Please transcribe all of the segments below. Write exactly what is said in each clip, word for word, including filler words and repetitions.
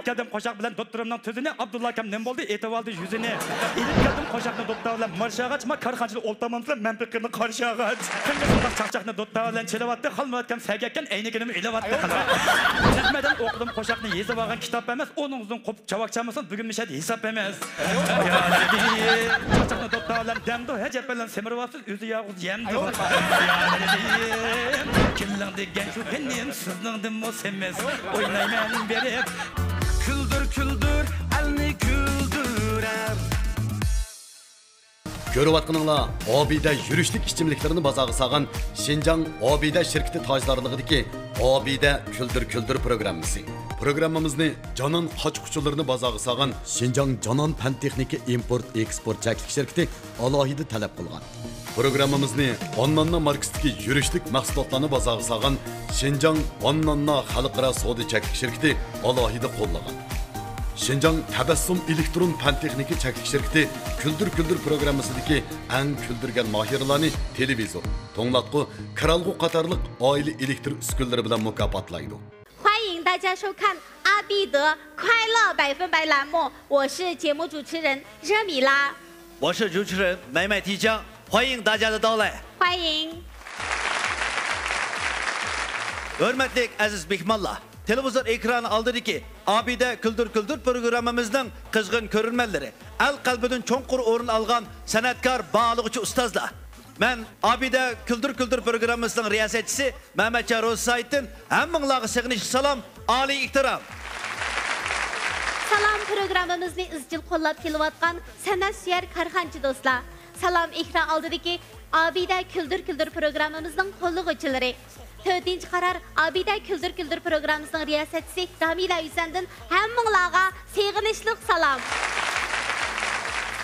كەلدىم قوشاق بىلەن دوتتۇرۇمنىڭ تۈزىنى، ئابدۇللا ئاكام نېمە بولدى، ئېتىۋالدى يۈزىنى. ئېلىپ كەلدىم قوشاقنى دوتتا بىلەن مارشاغاچ، ما كارخانىچىلار ئولتۇرمامسىلەر، مەن پېقىرنى قارشى ئاغاچ. قىلمىسىڭلار چاقچاقنى دوتتا بىلەن چېلىۋاتتى، خالمۇرات ئاكام سەگەككەن، ئەينىكىنىمۇ ئېلىۋاتتى. نەغمىدىن ئوقۇدۇم قوشاقنى، يېزىۋالغان كىتاب ئەمەس، ئۇنىڭدىن قوپۇپ چاۋاك چالمىسۇن، بۈگۈن مىشەدە ھېساب ئەمەس. يا نەبىي، چاقچاقنى دوتتا بىلەن دەمدۇ، ھەجەپ بىلەن سىمىرىۋاتسىز، ئۆزى يالغۇز يەمدۇ. يا نەبىي، كېلىڭ دېگەن شۇ غېنىم، سىزنىڭدىنمۇ سېمىز. ئوينايمەن بېرىپ. كۈلدۈر، كۈلدۈر، ئەلنى كۈلدۈرەر. كۆرۈۋاتقىنىڭلار ئابىدە يۈرۈشلۈك ئىچىملىكلىرىنى بازارغا سالغان شىنجاڭ ئابىدە شىركىتى تاجدارلىقىدىكى ئابىدە كۈلدۈر كۈلدۈر پروگراممىسى. پروگراممىمىزنى جانان قاچا-قۇچىلىرىنى بازارغا سالغان شىنجاڭ جانان پەن تېخنىكا ئىمپورت ئېكسپورت چەكلىك شىركىتى ئالاھىدە تەلەپ قىلغان. پروگراممىمىزنى ئانناننا ماركىسىدىكى يۈرۈشلۈك مەھسۇلاتلارنى بازارغا سالغان شىنجاڭ ئانناننا خەلقئارا سودا چەكلىك شىركىتى ئالاھىدە قوللىغان. شىنجاڭ تەبەسسۇم ئېلېكترون پەن تېخنىكا چەكلىك شىركىتى كۈلدۈر كۈلدۈر پروگراممىسىدىكى ئەڭ كۈلدۈرگەن ماھىرىلارنى تېلېۋىزور، توڭلاتقۇ، كىرئالغۇ قاتارلىق ئائىلە ئېلېكتر ئۈسكۈنىلىرى بىلەن مۇكاپاتلايدۇ. 欢迎大家收看阿必得快乐百分百栏目，我是节目主持人热米拉。我是主持人美美提江，欢迎大家的到来。欢迎。 ھۆرمەتلىك ئەزىز مېھمانلار، تېلېۋىزور ئېكرانى ئالدىدىكى ئابىدە كۈلدۈر كۈلدۈر پروگراممىمىزنىڭ قىزغىن كۆرۈرمەنلىرى، ئەل قەلبىدىن چوڭقۇر ئورۇن ئالغان سەنئەتكار، باھالىغۇچى ئۇستازلار! مەن ئابىدە كۈلدۈر كۈلدۈر پروگراممىسىنىڭ رىياسەتچىسى مەمەتجان روزى سايىتتىن ھەممىڭلارغا سېغىنىشلىق سالام، ئالىي ئېھتىرام! سالام، پروگراممىمىزنى ئىزچىل قوللاپ كېلىۋاتقان سەنئەتسۆيەر كارخانىچى دوستلار! سالام، ئېكران ئالدىدىكى ئابىدە كۈلدۈر كۈلدۈر پروگراممىمىزنىڭ قوللىغۇچىلىرى! تۆتىنچى قارار ئابىدە كۈلدۈر كۈلدۈر پروگراممىسىنىڭ رىياسەتچىسى رامىلە ھۈسەندىن ھەممىڭلارغا سېغىنىشلىق سالام!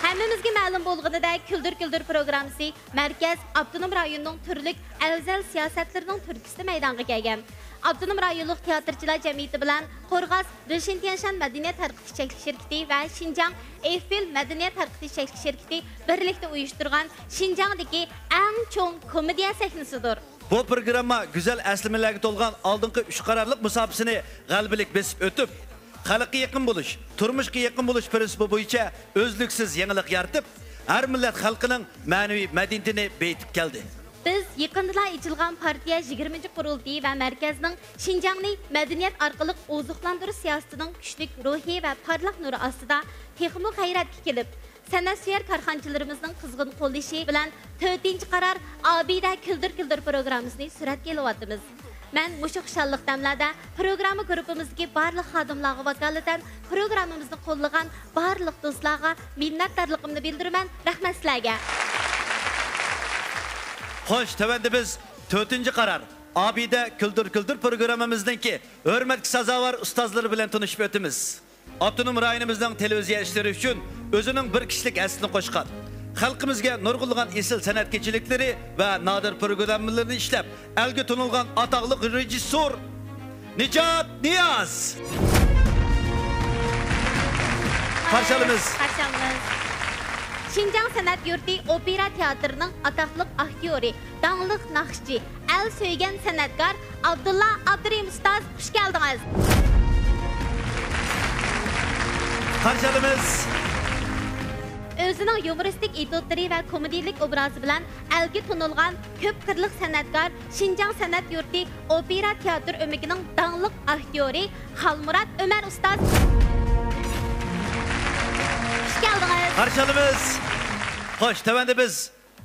ھەممىمىزگە مەلۇم بولغىنىدەك، كۈلدۈر كۈلدۈر پروگراممىسى مەركەز، ئاپتونوم رايوننىڭ تۈرلۈك ئەۋزەل سىياسەتلىرىنىڭ تۈرتكىسىدە مەيدانغا كەلگەن. ئاپتونوم رايونلۇق تىياتىرچىلار جەمئىيىتى بىلەن قورغاس رېشىن تيەنشان مەدەنىيەت تەرەققىيات چەكلىك شىركىتى ۋە شىنجاڭ ئېففېل مەدەنىيەت تەرەققىيات چەكلىك شىركىتى بىرلىكتە ئۇيۇشتۇرغان شىنجاڭدىكى ئەڭ چوڭ كومېدىيە سەھنىسىدۇر. بۇ پروگرامما گۈزەل ئەسلىمىلەرگە تولغان ئالدىنقى ئۈچ قارارلىق مۇساپىسىنى غەلىبىلىك بېسىپ ئۆتۈپ، خەلققە يېقىن بولۇش، تۇرمۇشقا يېقىن بولۇش پىرىنسىپى بويىچە ئۈزلۈكسىز يېڭىلىق يارىتىپ، ھەر مىللەت خەلقىنىڭ مەنىۋى مەدەنىيىتىنى بېيىتىپ كەلدى. بىز يېقىندىلا ئېچىلغان پارتىيە يىگىرمىنچى قۇرۇلتىيى ۋە مەركەزنىڭ شىنجاڭنى مەدەنىيەت ئارقىلىق ئوزۇقلاندۇرۇش سىياسىتىنىڭ كۈچلۈك روھى ۋە پارلاق نۇرى ئاستىدا تېخىمۇ غەيرەتكە كېلىپ، سەنئەتسۆيەر كارخانىچىلىرىمىزنىڭ قىزغىن قوللىشى بىلەن تۆتىنچى قارار ئابىدە كۈلدۈر كۈلدۈر پروگراممىسىنى سۈرەتكە ئېلىۋاتىمىز. مەن مۇشۇ خۇشاللىق دەملەردە پروگرامما گۇرۇپپىمىزدىكى بارلىق خادىملارغا ۋاكالىتەن پروگراممىمىزنى قوللىغان بارلىق دوستلارغا مىننەتدارلىقىمنى بىلدۈرىمەن. رەھمەت سىلەرگە! خوش، تۆۋەندە بىز تۆتىنچى قارار ئابىدە كۈلدۈر كۈلدۈر پروگراممىمىزنىڭكى ھۆرمەتكە سازاۋەر ئۇستازلىرى بىلەن تونۇشۇپ ئۆتىمىز. ئاپتونوم رايونىمىزنىڭ تېلېۋىزىيە ئىشلىرى ئۈچۈن ئۆزىنىڭ بىر كىشىلىك ھەسسىسىنى قوشقان، خەلقىمىزگە نۇرغۇنلىغان ئېسىل سەنئەت كېچىلىكلىرى ۋە نادىر پروگراممىلىرىنى ئىشلەپ، ئەلگە تونۇلغان ئاتاقلىق رېژىسسور نىجات نىياز. قارشى ئالىمىز. قارشى ئالىمىز. شىنجاڭ سەنئەت يۇرتى ئوپېرا تىياتىرىنىڭ ئاتاقلىق ئاكتيورى، داڭلىق ناخشىچى، ئەل سۆيگەن سەنئەتكار ئابدۇللا ئابدۇرېھىم ئۇستاز، خۇش كەلدىڭىز! قارشى ئالىمىز. ئۆزىنىڭ يۇمۇرىستىك ئېتيۇدلىرى ۋە كومېدىيىلىك ئوبرازى بىلەن ئەلگە تونۇلغان كۆپ قىرلىق سەنئەتكار، شىنجاڭ سەنئەت يۇرتى ئوپېرا تىياتىر ئۆمىكىنىڭ داڭلىق ئاكتيورى خالمۇرات ئۆمەر ئۇستاز، خۇش كەلدىڭىز! قارشى ئالىمىز. خوش، تۆۋەندە بىز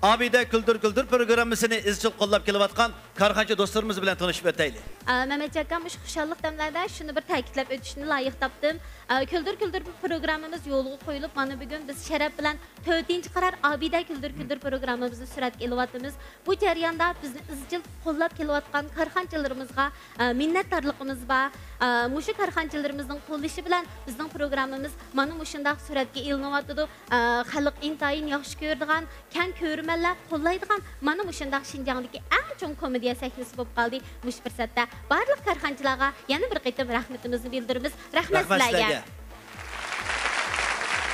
ئابىدە كۈلدۈر كۈلدۈر پروگراممىسىنى ئىزچىل قوللاپ كېلىۋاتقان كارخانىچى دوستلىرىمىز بىلەن تونۇشۇپ ئۆتەيلى. ئە، مەمەتجان ئاكام، مۇشۇ خۇشاللىق دەملەردە شۇنى بىر تەكىتلەپ ئۆتۈشنى لايىق تاپتىم. ئە، كۈلدۈر كۈلدۈر پروگراممىمىز يولغا قويۇلۇپ، مانا بۈگۈن بىز شەرەپ بىلەن تۆتىنچى قارار ئابىدە كۈلدۈر كۈلدۈر پروگراممىمىزنى سۈرەتكە ئېلىۋاتىمىز. بۇ جەرياندا بىزنى ئىزچىل قوللاپ كېلىۋاتقان كارخانىچىلىرىمىزغا، ئە، مىننەتدارلىقىمىز بار. ئە، مۇشۇ كارخانىچىلىرىمىزنىڭ قوللىشى بىلەن بىزنىڭ پروگراممىمىز مانا مۇشۇنداق سۈرەتكە ئېلىنىۋاتىدۇ. ئە، خەلق ئىنتايىن ياخشى كۆرىدىغان، كەڭ كۆرۈرمەنلەر قوللايدىغان مانا مۇشۇنداق شىنجاڭدىكى ئەڭ چوڭ كومېدىيە سەھنىسى بولۇپ قالدى. مۇشۇ پۇرسەتتە بارلىق كارخانىچىلارغا يەنە بىر قېتىم رەھمىتىمىزنى بىلدۈرىمىز. رەھمەت سىلەرگە.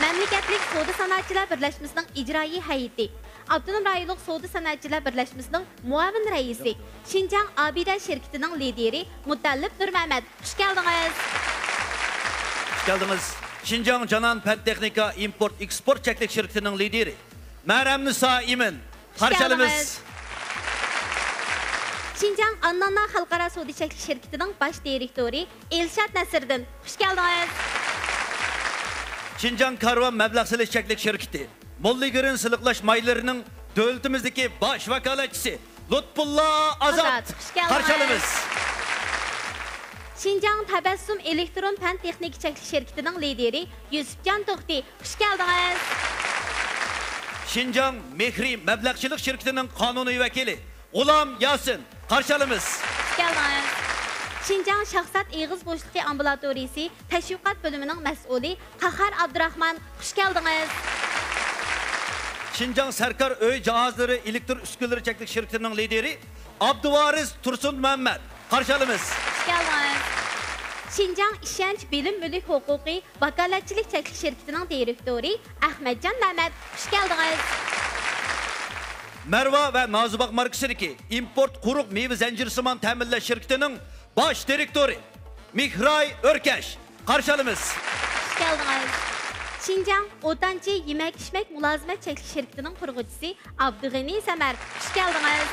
مەملىكەتلىك سودا سانائەتچىلەر بىرلەشمىسىنىڭ ئىجرائىي ھەيئىتى، ئاپتونوم رايونلۇق سودا سانائەتچىلەر بىرلەشمىسىنىڭ مۇئاۋىن رەئىسى، شىنجاڭ ئابىدە شىركىتىنىڭ لىدىرى مۇتەللىپ نۇرمەمەت، خۇش كەلدىڭىز! كەلدىڭىز. شىنجاڭ جانان پەن تېخنىكا ئىمپورت ئېكسپورت چەكلىك شىركىتىنىڭ لىدىرى مەرەمنىسا ئىمىن، قارشى ئالىمىز. شىنجاڭ ئاننانا خەلقئارا سودا چەكلىك شىركىتىنىڭ باش دىرېكتورى ئىلشات نەسىردىن، خۇش كەلدىڭىز. شىنجاڭ كارۋان مەبلەغ سېلىش چەكلىك شىركىتى، موللىگرىن سىلىقلاش مايلىرىنىڭ دۆلىتىمىزدىكى باش ۋاكالەتچىسى لۇتپۇللا ئازات، ئازات، خۇش كەلدىڭىز. قارشى ئالىمىز. شىنجاڭ تەبەسسۇم ئېلېكترون پەن تېخنىكا چەكلىك شىركىتىنىڭ لىدىرى يۈسۈپجان توختى، خۇش كەلدىڭىز. شىنجاڭ مېھرى مەبلەغچىلىك شىركىتىنىڭ قانۇنىي ۋەكىلى غۇلام ياسىن، قارشى ئالىمىز. خۇش كەلدىڭىز. شىنجاڭ شاھزات ئېغىز بوشلۇقى ئامبۇلاتورىيىسى تەشۋىقات بۆلۈمىنىڭ مەسئۇلى قاھار ئابدۇراخمان، خۇش كەلدىڭىز. شىنجاڭ سەركار ئۆي جاھازلىرى ئېلېكتر ئۈسكۈنىلىرى چەكلىك شىركىتىنىڭ لىدىرى ئابدۇۋارىس تۇرسۇن مۇھەممەد، قارشى ئالىمىز. خۇش كەلدىڭىز. شىنجاڭ ئىشەنچ بىلىم مۈلۈك ھوقۇقى ۋاكالەتچىلىك چەكلىك شىركىتىنىڭ دىرېكتورى ئەخمەتجان مەمەت، خۇش كەلدىڭىز. مەرۋا ۋە نازۇباق ماركىسىدىكى ئىمپورت قۇرۇق مېۋە زەنجىرىسىمان تەمىنلەش شىركىتىنىڭ باش دىرېكتورى مېھراي ئۆركەش، قارشى ئالىمىز. خۇش كەلدىڭىز. شىنجاڭ ئوتانچى يېمەك-ئىچمەك مۇلازىمەت چەكلىك شىركىتىنىڭ قۇرغۇچىسى ئابدۇغېنى سەمەر، خۇش كەلدىڭىز.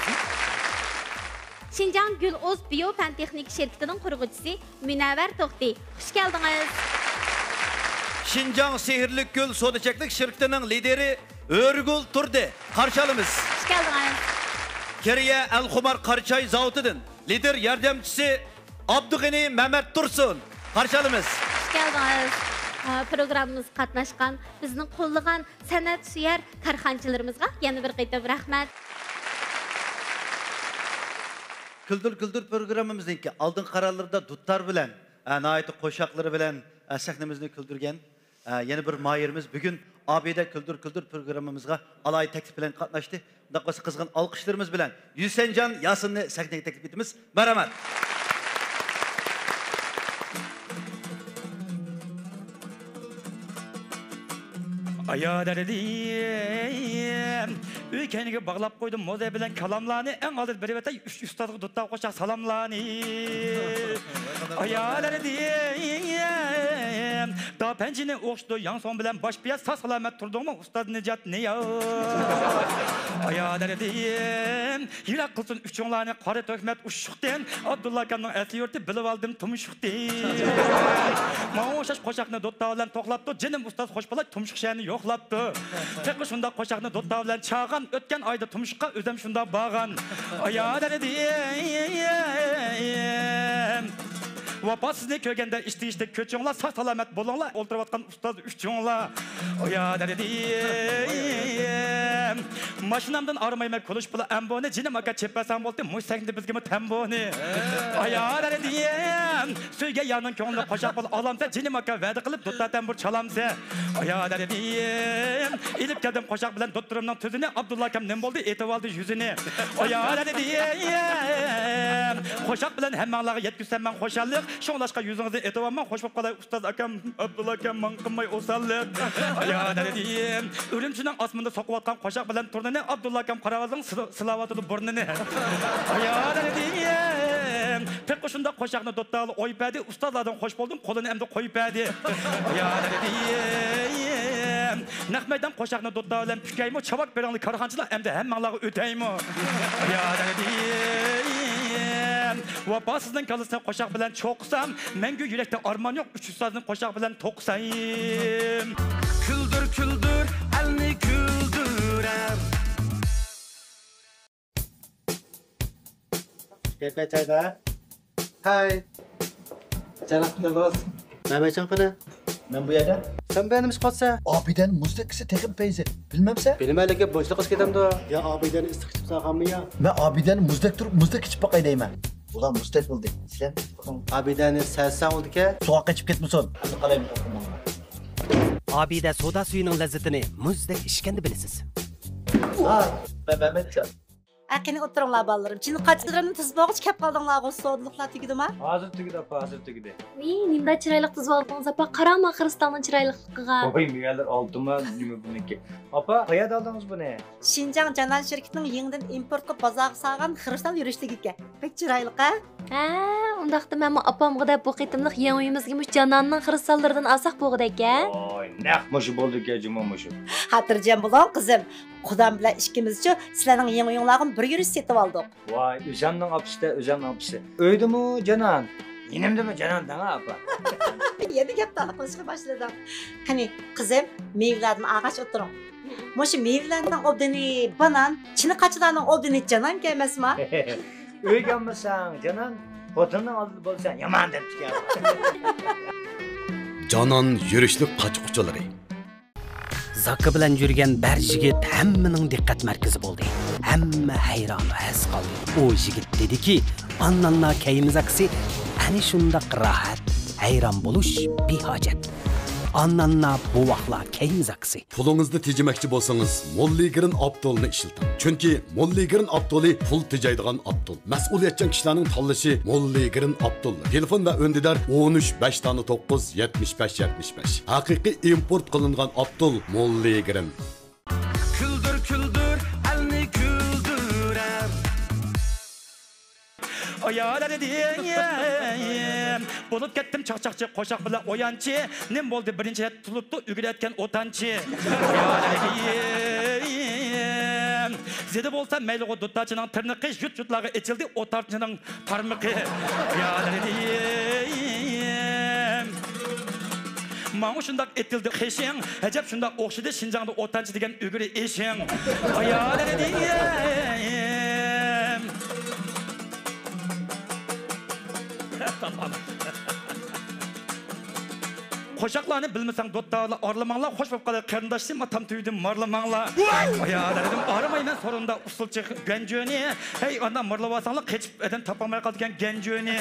شىنجاڭ گۈل ئوز بىيو پەن تېخنىكا شىركىتىنىڭ قۇرغۇچىسى مۇنەۋۋەر توختى، خۇش كەلدىڭىز. شىنجاڭ سېھىرلىك گۈل سودا چەكلىك شىركىتىنىڭ لىدىرى ھۆرىگۈل تۇردى، قارشى ئالىمىز. خۇش كەلدىڭىز. كېرىيە ئەلخۇمار قارىچاي زاۋۇتىدىن لىدىر ياردەمچىسى ئابدۇغېنى مەمەت تۇرسۇن، قارشى ئالىمىز. خۇش كەلدىڭىز. ئا، پروگراممىمىزغا قاتناشقان، بىزنى قوللىغان سەنئەتسۆيەر كارخانىچىلىرىمىزغا يەنە بىر قېتىم رەھمەت. كۈلدۈر كۈلدۈر پروگراممىمىزنىڭكى ئالدىنقى قارارلىرىدا دۇتار بىلەن، ئە، ناھايىتى قوشاقلىرى بىلەن، ئە، سەھنىمىزنى كۈلدۈرگەن، ئە، يەنە بىر ماھىرىمىز بۈگۈن ئابىدە كۈلدۈر كۈلدۈر پروگراممىمىزغا ئالاھىدە تەكلىپ بىلەن قاتناشتى. ئۇنداق بولسا قىزغىن ئالقىشلىرىمىز بىلەن يۈسەنجان ياسىننى سەھنىگە تەكلىپ ئېتىمىز. مەرھەمەت. ئايا دەردىم، ئۆي كەينىگە باغلاپ قويدۇم مۇزەي بىلەن كالاملارنى. ئەڭ ئالدىدا بېرىۋېتەي ئۈچ ئۇستازغا دۇتار قوشاق سالاملارنى. ئايا دەردىم، داپەنجىنى ئوخشىتىدۇ ياڭسۇڭ بىلەن باش پىياز. ساق سالامەت تۇردۇڭمۇ ئۇستاز نىجات نىياز؟ ئايا دەردىم، يىراق قىلسۇن ئۈچۈڭلارنى قارا تۆھمەت ئۇششۇقتىن. ئابدۇللا ئاكامنىڭ ئەسلى يۇرتى، بىلىۋالدىم تۇمشۇقتىن. ماڭا ئوخشاش قوشاقنى دۇتار بىلەن توقلاپتۇ، جېنىم ئۇستاز خوش بولاي تۇمشۇق شەھەرنى يوقلاپتۇ. تېخى شۇنداق قوشاقنى دۇتار بىلەن چاغان، ئۆتكەن ئايدا تۇمشۇققا ئۆزەم شۇنداق بارغان. ئايا دەردىم، ۋاپاسىزنى كۆرگەندە ئىشتىك ئىشتىك كۆچۈڭلار، ساق سالامەت بولۇڭلار ئولتۇرۇۋاتقان ئۇستاز ئۈچۈڭلار. ئايا دەردىم، ماشىنامدىن ئارىمايمەن كۇلۇش پۇلى ئەمبونى، جېنىم ئاكا چېپىۋەرسەڭ بولدى مۇشۇ سەھنىدە بىزگىمۇ تەمبۇنى. ئايا دەردىم، سۆيگەن يارنىڭ كۆڭلىنى قوشاق بىلەن ئالامسەن، جېنىم ئاكا ۋەدە قىلىپ دۇتار تەمبۇر چالامسەن. ئايا دەردىم، ئېلىپ كەلدىم قوشاق بىلەن دۇتتۇرۇمنىڭ تۈزىنى، ئابدۇللا ئاكام نېمە بولدى ئېتىۋالدى يۈزىنى. ئايا دەردىم، قوشاق بىلەن ھەممەڭلارغا يەتكۈزسەم مەن خۇشاللىق، شۇڭلاشقا يۈزىڭىزنى ئېتىۋالماڭ، خوش بولۇپ قالاي ئۇستاز ئاكام، ئابدۇللا ئاكام ماڭا قىلماي ئوساللىق. ئايا دەردىم، ئۈرۈمچىنىڭ ئاسمىنىدا سوقۇۋاتقان قوشاق بىلەن تۇرنىنى، ئابدۇللا ئاكام قاراۋۇلنىڭ سىلا-، سىلاۋاتىدۇ بۇرنىنى. ئايا دەردىم، تېخى شۇنداق قوشاقنى دۇتار بىلەن ئويۇپ بەردى، ئۇستازلاردىن خوش بولدۇم، قولىنى ئەمدى قويۇپ بەردى. ئايا دەردىم، نەق مەيدان قوشاقنى دۇتار بىلەن پۈكەيمۇ، چاۋاك بېرىڭلار كارخانىچىلار، ئەمدى ھەممەڭلارغا ئۆتەيمۇ. ئايا دەردىم، ۋاپاسىزنىڭ كاللىسىنى قوشاق بىلەن چوقۇسام، مەڭگۈ يۈرەكتە ئارمان يوق، ئۈچ ئۇستازنى قوشاق بىلەن توقۇسايم. كۈلدۈر، كۈلدۈر، ئەلنى كۈلدۈرەر. كەيپىيات چايدا. ھەي. چايناق كۈتۈڭلار. مەمەيچان قېنى؟ مەن بۇ يەردە. سەن بۇ يەردە نېمە ئىش قىلىۋاتىسەن؟ ئابىدەنىڭ مۇزدەك ئىشى تېخىمۇ پەيزى. بىلمەمسەن؟ بىلىمەن، لېكىن بۇنچىلىك قىلىش كېتەمدۇ؟ يا ئابىدەنى ئىسسىق ئىچىپ ساغانمۇ يا؟ مەن ئابىدەنى مۇزدەك تۇرۇپ، مۇزدەك ئىچىپ باقاي دەيمەن. ئۇلار مۇزدەك بولدى. سىلەر ئابىدەنى سەزسەڭ بولىدىكەن. سۇغا قېچىپ كەتمىسۇن. ئەمدى قارايمىز. ئابىدە سودا سۈيىنىڭ لەززىتىنى مۇزدەك ئىچكەندە بىلىسىز. ۋاي، مەمەتجان. ئە، قېنى ئولتۇرۇڭلار بالىلىرىم. جىن قاچىلىرىمنى تىز بولغۇچە كەپ قالدىڭلارغۇ، سودىلىقلار تۈگىدىما؟ ھازىر تۈگىدى ئاپا، ھازىر تۈگىدى. ۋىي، نېمىنداق چىرايلىق تىزىۋالدىڭىز ئاپا، قاراڭ ئاخىرسىتاڭنىڭ چىرايلىقلىقىغا. ۋاي، مېۋەلەر ئالتۇنما نېمە بۇنىڭكى. ئاپا، قەيەردە ئالدىڭىز بۇنى؟ شىنجاڭ جانان شىركىتىنىڭ يېڭىدىن ئىمپورت قىلىپ بازارغا سالغان خرۇستال يۈرۈشلۈكى ئىكەن. بەك چىرايلىق ھە؟ ھە، ئۇنداقتا مەنمۇ ئاپامغا دەپ بۇ قېتىملىق يېڭى ئۆيىمىزگە مۇشۇ جاناننىڭ خىرىسانلىرىدىن ئالساق بولغۇدەككەن. ۋاي، نەق مۇشۇ بولدىكەن جۇمۇ مۇشۇ. خاتىرجەم بولۇڭ، قىزىم. خۇدام بىلەن ئىككىمىزچۇ سىلەرنىڭ يېڭى ئۆيۈڭلارغىمۇ بىر يۈرۈش سېتىۋالدۇق. ۋاي، ئۆزەمنىڭ ئاپىسى-دە، ئۆزەمنىڭ ئاپىسى. ئۆيدىمۇ جانان؟ يېنىمدىمۇ جانان دەڭە، ئاپا. يەنە گەپ تالا قىلىشقا باشلىدىڭ. قېنى، قىزىم، مېۋىلەردىن ئالغاچ ئولتۇرۇڭ. مۇشۇ مېۋىلەرنىڭ ئوبدىنى بانان، چىنە قاچىلارنىڭ ئوبدىنى جانانكەن ئەمەسما؟ ئۆيگە ئالمىساڭ جانان، خوتۇننىڭ ئالدىدا بولساڭ يامان دەپتىكەن. جانان يۈرۈشلۈك قاچا-قۇچىلىرى. زاكا بىلەن يۈرگەن بىر يىگىت ھەممىنىڭ دىققەت مەركىزى بولدى. ھەممە ھەيران ۋە ھەس قالدى. ئۇ يىگىت دېدىكى، ئانناننا كەيمىز زاكىسى ئەنە شۇنداق راھەت، ھەيران بولۇش بىھاجەت. ئانناننا بوۋاقلار كەيمىز زاكىسى. پۇلىڭىزنى تېجىمەكچى بولسىڭىز، موللىگرىن ئاپتولنى ئىشلىتىڭ. چۈنكى موللىگرىن ئاپتولى پۇل تېجەيدىغان ئاپتول. مەسئۇلىيەتچان كىشىلەرنىڭ تاللىشى موللىگرىن ئاپتول. تېلېفون ۋە ئۈندىدار ئون ئۈچ، بەش دانە توققۇز، يەتمىش بەش، يەتمىش بەش. ھەقىقىي ئىمپورت قىلىنغان ئاپتول موللىگرىن. كۈلدۈر، كۈلدۈر، ئەلنى كۈلدۈرەر. ئايالەر دېيىم، بولۇپ كەتتىم چاقچاقچى، قوشاق بىلەن ئويانچى. نېمە بولدى بىرىنچى رەت تۇتۇلۇپتۇ ئۆگرەتكەن ئوتانچى. ئايالەر دېيىم، زېدە بولسا مەيلىغۇ دۇتارچىنىڭ تىرنىقى، يۇت-يۇتلارغا ئېچىلدى ئوتارچىنىڭ تارمىقى. ئايالەر دېيىم، ماڭا شۇنداق ئېتىلدى قېشىڭ، ئەجەب شۇنداق ئوخشىدى شىنجاڭدا ئوتانچى دېگەن ئۈگرە ئېشىڭ. ئايالەر دېيىم. قوشاقلارنى بىلمىسەڭ دوتتالا ئارىلىماڭلار، خوش بولۇپ قالاي قېرىنداشلىرىم، تام تۈۋىدىن مارلىماڭلار. ئايالەر دېدىم، ئارىمايمەن سورۇندا ئۇسسۇلچى گەنجۈنى. ھەي، ئانداق مارلاۋالساڭلار قېچىپ ئادەم تاپالماي قالىدىكەن گەنجۈنى.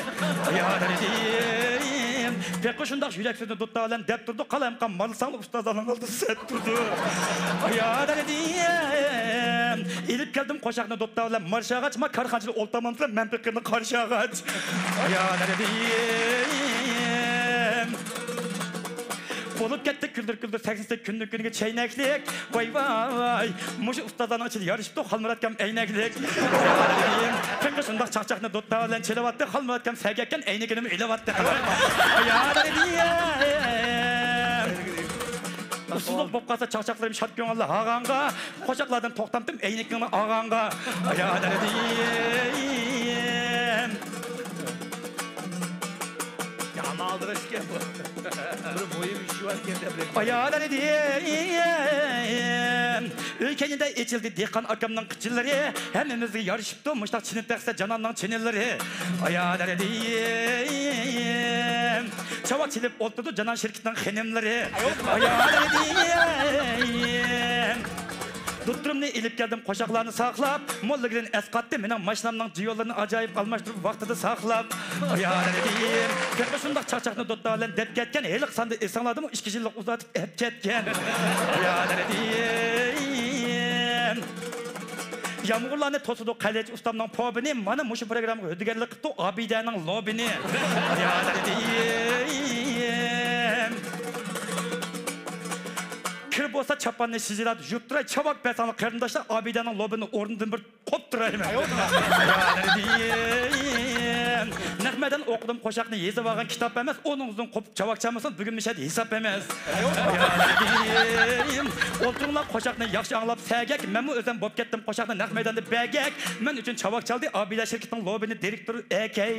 ئايالەر دېدىم، بېقى شۇنداق يۈرەك سۆزىنى دوتتا بىلەن دەپ تۇردى، قالايمىقان مارلىساڭلار ئۇستازلارنىڭ ئالدىدا سەت تۇردى. ئايالەر دېدىم، ئېلىپ كەلدىم قوشاقنى دوتتا بىلەن مارشاغاچ، ما كارخانىچىلار ئولتۇرمامدىلا مەن بېقىنى قارشاغاچ. ئايالەر دېدىم، بولۇپ كەتتى كۈلدۈر كۈلدۈر سەھنىسى كۈندىن كۈنگە چەينەكلىك. ۋاي ۋاي، مۇشۇ ئۇستازلارنىڭ ئىچىدە يارىشىپتۇ خالمۇراتكام ئەينەكلىك. قېقى شۇنداق چاقچاقنى دوتتا بىلەن چېلىۋاتتى، خالمۇراتكام سەگەككەن ئەينىكىنىمۇ ئېلىۋاتتى. ئۇسسۇللۇق بولۇپ قالسا چاقچاقلىرىم شاد كۆڭۈللۈك ھاغاڭغا، قوشاقلاردىن توختامتىم ئەينىكىڭنى ئاغاڭغا. ئايالەر دېيىم. يامان ئالدىراش ئىكەن بۇ. بىر مۇھىم ئىشى بار ئىكەن دەپ. ئايالەر دېيىم. ئۆي كەينىدە ئېچىلدى دېھقان ئاكامنىڭ قىچىلىرى. ھەممىمىزگە يارىشىپتۇ مۇشتاق چىنە تەخسە جاناننىڭ چىنىلىرى. ئايالەر دېيىم. چاۋاك چېلىپ ئولتۇرىدۇ جانان شىركىتىنىڭ خېنىملىرى. ئايالەر دېيىم. دوتتۇرۇمنى ئېلىپ كەلدىم قوشاقلارنى ساقلاپ. موللىگرىن ئەسقاتتى مېنىڭ ماشىنامنىڭ جىيولىرىنى ئاجايىپ ئالماشتۇرۇپ ۋاقتىدا ساقلاپ. ئايالەر دېيىم. تېخى شۇنداق چاقچاقنى دوتتا بىلەن دەپ كەتكەن. ھېلىقى ساندا ئېسىڭلاردىمۇ ئىككى يىللىق ئۇزارتىپ ئەپ كەتكەن. ئايالەر دېيىم. يامغۇرلارنى توسىدۇ قەلەچ ئۇستامنىڭ پوبىنى، مانا مۇشۇ پروگراممىغا ھۆددىگەرلىك قىپتۇ ئابىدەنىڭ لوبىنى. ئايالەر دېيىم. كىر بولسا چاپاننى شىجىرات يۇتتۇراي، چاۋاك بەرسەڭلار قېرىنداشلار، ئابىدەنىڭ لوبىنى ئورنىدىن بىر قوپتۇرايمەن. ئايالەر دېيىم. نەق مەيدان ئوقۇدۇم قوشاقنى يېزىۋالغان كىتاب ئەمەس، ئۇنىڭ ئۇزۇن قوپۇپ چاۋاك چالمىسىڭىز بۈگۈن مىشەدە ھېساب ئەمەس. ئايالەر دېيىم. ئولتۇرۇڭلار قوشاقنى ياخشى ئاڭلاپ سەگەك، مەنمۇ ئۆزەم بوپ كەتتىم قوشاقنى نەق مەيداندا بەگەك. مەن ئۈچۈن چاۋاك چالدى ئابىدە شىركىتىنىڭ لوبىنى دىرېكتور ئەكەي.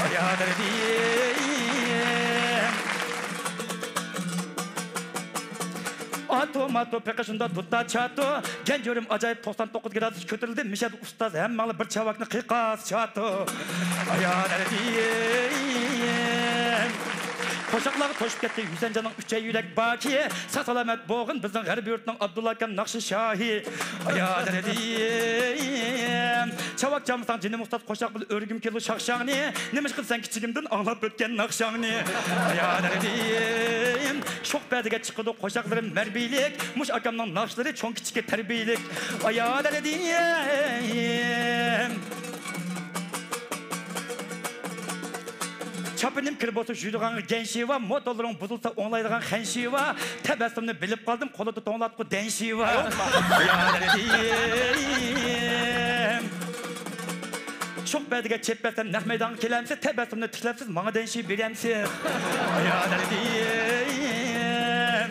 ئايالەر دېيىم. ئاتو ماتو پېقى شۇندا دۇتا چاتو. گەنجۈرۈم ئاجايىپ توقسان توققۇز گرادۇس كۆتۈرۈلدى. مىشەدە ئۇستاز ھەممەڭلار بىر چاۋاكنى قىقاس چاتو. ئايالەر دېيىم. قوشاقلارغا توشۇپ كەتتى ھۈسەنجاننىڭ ئۈچەي يۈرەك باكى. ساق سالامەت بولغىن بىزنىڭ غەربىي يۇرتنىڭ ئابدۇللا ئاكام ناخشا شاھى. ئايالەر دېيىم. چاۋاك چالمىساڭ جېنىم ئۇستاز قوشاق بىلەن ئۆرگۈم كېلىدۇ شاخشاڭنى. نېمىشقا دېسەڭ كىچىكىمدىن ئاڭلاپ ئۆتكەن ناخشاڭنى. ئايالەر دېيىم. شوخ پەردىگە چىقىدۇ قوشاقلىرىم مەربىيلىك. مۇشۇ ئاكامنىڭ ناخشىلىرى چوڭ كىچىككە تەربىيىلىك. ئايالەر دېيىم. چاپىنىم كىر بولسا يۈرىدىغان گەنشىۋا، موتورلىرىڭ بۇزۇلسا ئوڭلايدىغان خەنشىۋا، تەبەسسۇمنى بىلىپ قالدىم، قولىدا توڭلاتقۇ دەنشىۋا. ئايالەر دېيىم. شوخ پەدىگە چېپ بەرسەم، نەق مەيدانغا كېلەمسىز، تەبەسسۇمنى تىكلەپ سىز ماڭا دەنشى بېرەمسىز. ئايا دەردىم.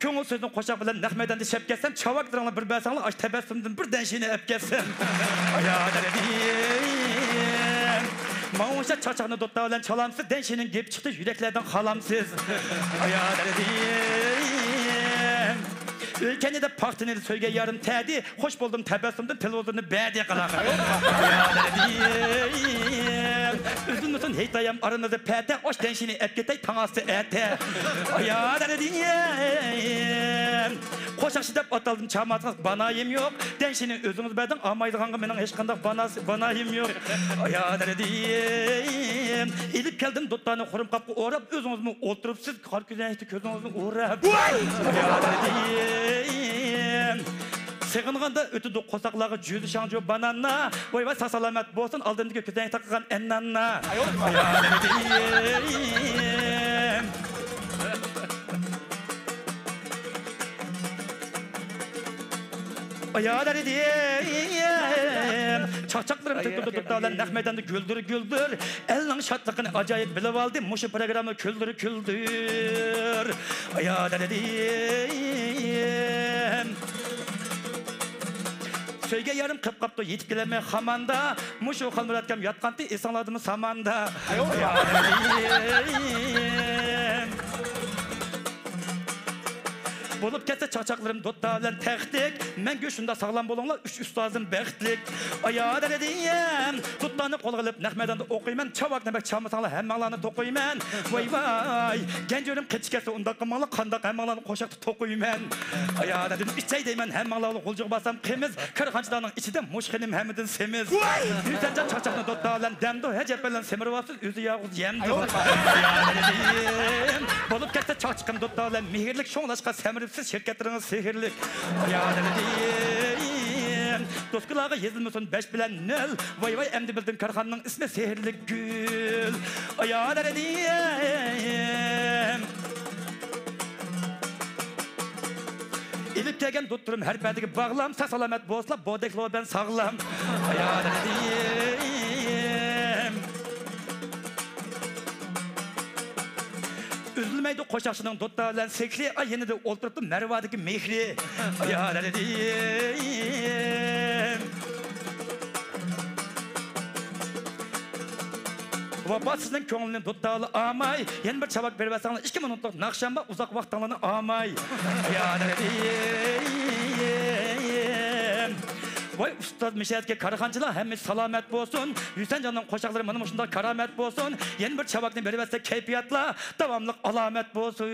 كۆڭۈل سۆزنى قوشاق بىلەن نەق مەيداندا شەپ كەتسەم، چاۋاكلىرىڭلار بىر بەرسەڭلار، ئاش تەبەسسۇمدىن بىر دەنشىنى ئەپ كەتسەم. ئايا دەردىم. ماڭا ئوخشاش چاقچاقنى دوتتا بىلەن چالامسىز، دەنشىنىڭ گېپى چىقتى، يۈرەكلەردىن خالامسىز. ئايا دەردىم. ئۆلكەننى دەپ پاختىنى سۆيگەن يارىم تەدى، خوش بولدۇم تەبەسسۇمدىن تېلېۋىزورنى بەردى قالاق. ئايا دەردىم. ئۈزۈلمىسۇن ھېيتايام ئارىمىزدا پەتە، ئاش دەنشىنى ئەپ كېتەي تاڭ ئاستى ئەتە. ئايا دەردىم. قوشاقچى دەپ ئاتالدىم، چاماسىڭىز بانايىم يوق. دەنشىنى ئۆزىڭىز بەردىڭ، ئالمايدىغانغا مېنىڭ ھېچقانداق باناس-، بانايىم يوق. ئايا دەردىم. ئېلىپ كەلدىم دوتتانى خۇرۇم قاپقا ئوراپ، ئۆزىڭىزمۇ ئولتۇرۇپسىز، قارا كۆزنەكتە كۆزىڭىزنى ئوراپ. ۋاي! ئايا دەردىم. سېغىنغاندا ئۆتىدۇ قورساقلارغا جۈزى شاڭجۇ بانانا. ۋاي ۋاي، ساق سالامەت بولسۇن ئالدىمدىكى كۆزنەك تاقىغان ئەننانا. ئايا دەردىم. ئايا دەردىم. چاقچاقلىرىم تۆكۈلدى دوتتا بىلەن نەق مەيداندا گۈلدۈر گۈلدۈر. ئەلنىڭ شادلىقىنى ئاجايىپ بىلىۋالدى، مۇشۇ پروگرامما كۈلدۈر كۈلدۈر. ئايا دەردىم. سۆيگەن يارىم قېپ قاپتۇ، يېتىپ كېلەلمەي خاماندا. مۇشۇ خالمۇراتكام ياتقانتى، ئېسىڭلاردىمۇ ساماندا. ئايا دەردىم. بولۇپ كەتسە چاقچاقلىرىم دوتتا بىلەن تەختلىك. مەڭگۈ شۇنداق ساغلام بولۇڭلار، ئۈچ ئۇستازىم بەختلىك. ئايا دەردىم، دوتتانى قولغا ئېلىپ نەق مەيداندا ئوقۇيمەن. چاۋاك نەمەك چامىساڭلار ھەممەڭلارنى توقۇيمەن. ۋاي ۋاي، گەنجۈرۈم قېچىپ كەتسە ئۇنداق قىلماڭلار، قانداق ھەممەڭلارنى قوشاقتا توقۇيمەن. ئايا دەردىم، ئىچەي دەيمەن ھەممەڭلارغا غۇلجىغا بارسام قىمىز. كارخانىچىلارنىڭ ئىچىدە مۇشۇ خېنىم ھەممىدىن سېمىز. ۋاي! يۈسەنجان چاقچاقنى دوتتا بىلەن دەمدۇ، ھەجەپ بىلەن سېمىرىۋاپسىز، ئۆزى يالغۇز يەمدۇ. ئايا دەردىم. بولۇپ كەتسە چاقچىقىم دوتتا بىلەن مېھىرلىك، شۇڭلاشقا سەمرىپسىز، شىركەتلىرىڭىز سېھىرلىك. ئايا دەردىم. دوسكىلارغا يېزىلمىسۇن بەش بىلەن نۆل. ۋاي ۋاي، ئەمدى بىلدىم كارخانىنىڭ ئىسمى سېھىرلىك گۈل. ئايا دەردىم. ئېلىپ كەلگەن دوتتۇرۇم ھەر پەدىگە باغلام، ساق سالامەت بولسىلا، بودەك لوبەن ساغلام. ئايا دەردىم. ئۈزۈلمەيدۇ قوشاقچىنىڭ دوتتا بىلەن سېكرى، ئاي يېنىدا ئولتۇرۇپتۇ مەرۋادىكى مېھرى. ئايا دەردىم. ۋاپاسىزنىڭ كۆڭلىنى دوتتا بىلەن ئالماي، يەنە بىر چاۋاك بېرىۋەتسەڭلار، ئىككى مىنۇتلۇق ناخشام بار، ئۇزاق ۋاقتىڭلارنى ئالماي. ئايا دەردىم. ۋاي ئۇستاز مىشەدىكى كارخانىچىلار ھەممىسى سالامەت بولسۇن. ھۈسەنجاننىڭ قوشاقلىرى مانا مۇشۇنداق كارامەت بولسۇن. يەنە بىر چاۋاكنى بېرىۋەتسە كەيپىياتلار داۋاملىق ئالامەت بولسۇن.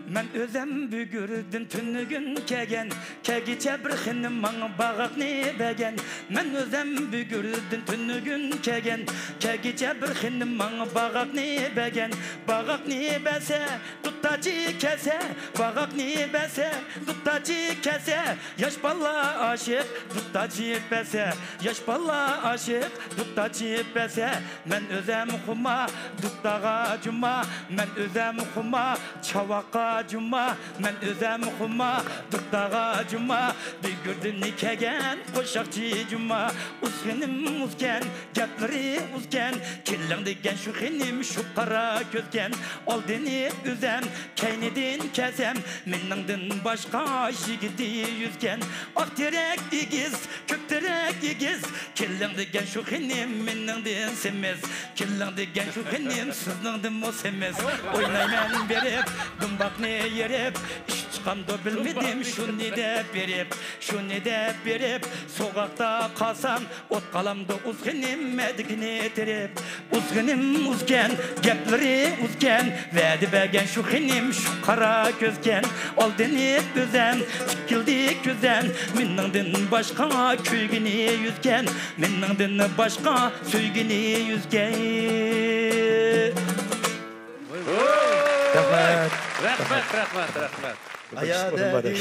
مەن ئۆزەم بۈگۈردىن تۈنۈگۈن كەلگەن، كەلگۈچە بىر خېنىم ماڭا باغاقنى بەرگەن. مەن ئۆزەم بۈگۈردىن تۈنۈگۈن كەلگەن، كەلگۈچە بىر خېنىم ماڭا باغاقنى بەرگەن. باغاقنى بەرسە، دۇتتاچى كەلسە، باغاقنى بەرسە، دۇتتاچى كەلسە، ياش بالىلار ئاشىق، دۇتتاچى بەرسە، ياش بالىلار ئاشىق، دۇتتاچى بەرسە. مەن ئۆزەم خۇما، دۇتتاغا جۇما، مەن ئۆزەم خۇما، چاۋاققا جۇما، مەن ئۆزەم خۇما، دۇتتاغا جۇما، بۈگۈردىن كەلگەن قوشاقچى جۇما. ئۇز خېنىم ئۇزكەن، گەپلىرى ئۇزكەن، كېلىڭ دېگەن شۇ خېنىم شۇ قارا كۆزكەن. ئالدىنى ئۆزەم، كەينىدىن كەلسەم، مېنىڭدىن باشقا يىگىتى يۈزكەن. ئاق تېرەك ئېگىز، كۆك تېرەك ئېگىز، كېلىڭ دېگەن شۇ خېنىم مېنىڭدىن سېمىز. كېلىڭ دېگەن شۇ خېنىم سىزنىڭدىنمۇ سېمىز. ئوينايمەن بېرىپ، دۇمباقنى يېرىپ، ئىش چىقامدۇ بىلمىدىم، شۇنى دەپ بېرىپ، شۇنى دەپ بېرىپ، سوغۇقتا قالسام، ئوت قالامدۇ ئۇزغىنىم مەدىكىنى تېرىپ. ئۇزغىنىم ئۇزكەن، گەپلىرى ئۇزكەن، ۋەدە بەرگەن شۇ خېنىم شۇ قارا كۆزكەن. ئالدىنى ئۆزەم، تىكىلدى كۆزەم، مېنىڭدىن باشقا كۆيگىنى يۈزكەن، مېنىڭدىن باشقا سۆيگىنى يۈزكەن. رەھمەت. رەھمەت، رەھمەت، رەھمەت. ئايا دەردىم.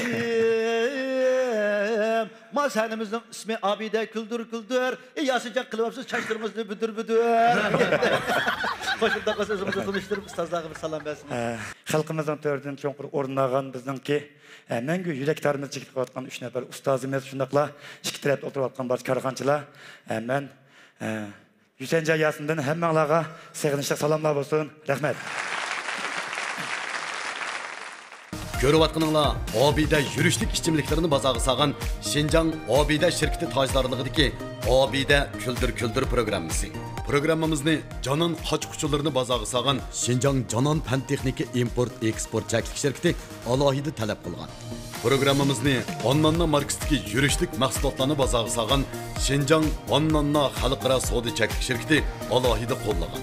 ما سەھنىمىزنىڭ ئىسمى ئابىدە كۈلدۈر كۈلدۈر. ئى ياسىنجان قىلىۋاپسىز چاچلىرىڭىزنى بۈدۈر بۈدۈر. خوش، ئۇنداق بولسا ئۆزىڭىزنى تونۇشتۇرۇپ، ئۇستازلارغا بىر سالام بەرسىڭىز. ئە، خەلقىمىزنىڭ تۆرىدىن چوڭقۇر ئورۇن ئالغان بىزنىڭكى، ئە، مەڭگۈ يۈرەك تارىمىزدا چېكىپ قېلىۋاتقان ئۈچ نەپەر ئۇستازىمىز، شۇنداقلا ئىككى تەرەپتە ئولتۇرۇۋاتقان بارچە كارخانىچىلار، ئە، مەن، ئە، ھۈسەنجان ياسىندىن ھەممەڭلارغا سېغىنىشلىق سالاملار بولسۇن. رەھمەت. كۆرۈۋاتقىنىڭلار ئابىدە يۈرۈشلۈك ئىچىملىكلىرىنى بازارغا سالغان شىنجاڭ ئابىدە شىركىتى تاجدارلىقىدىكى ئابىدە كۈلدۈر كۈلدۈر پروگراممىسى. پروگراممىمىزنى جانان قاچا-قۇچىلىرىنى بازارغا سالغان شىنجاڭ جانان پەن تېخنىكا ئىمپورت ئېكسپورت چەكلىك شىركىتى ئالاھىدە تەلەپ قىلغان. پروگراممىمىزنى ئانناننا ماركىسىدىكى يۈرۈشلۈك مەھسۇلاتلارنى بازارغا سالغان شىنجاڭ ئانناننا خەلقئارا سودا چەكلىك شىركىتى ئالاھىدە قوللىغان.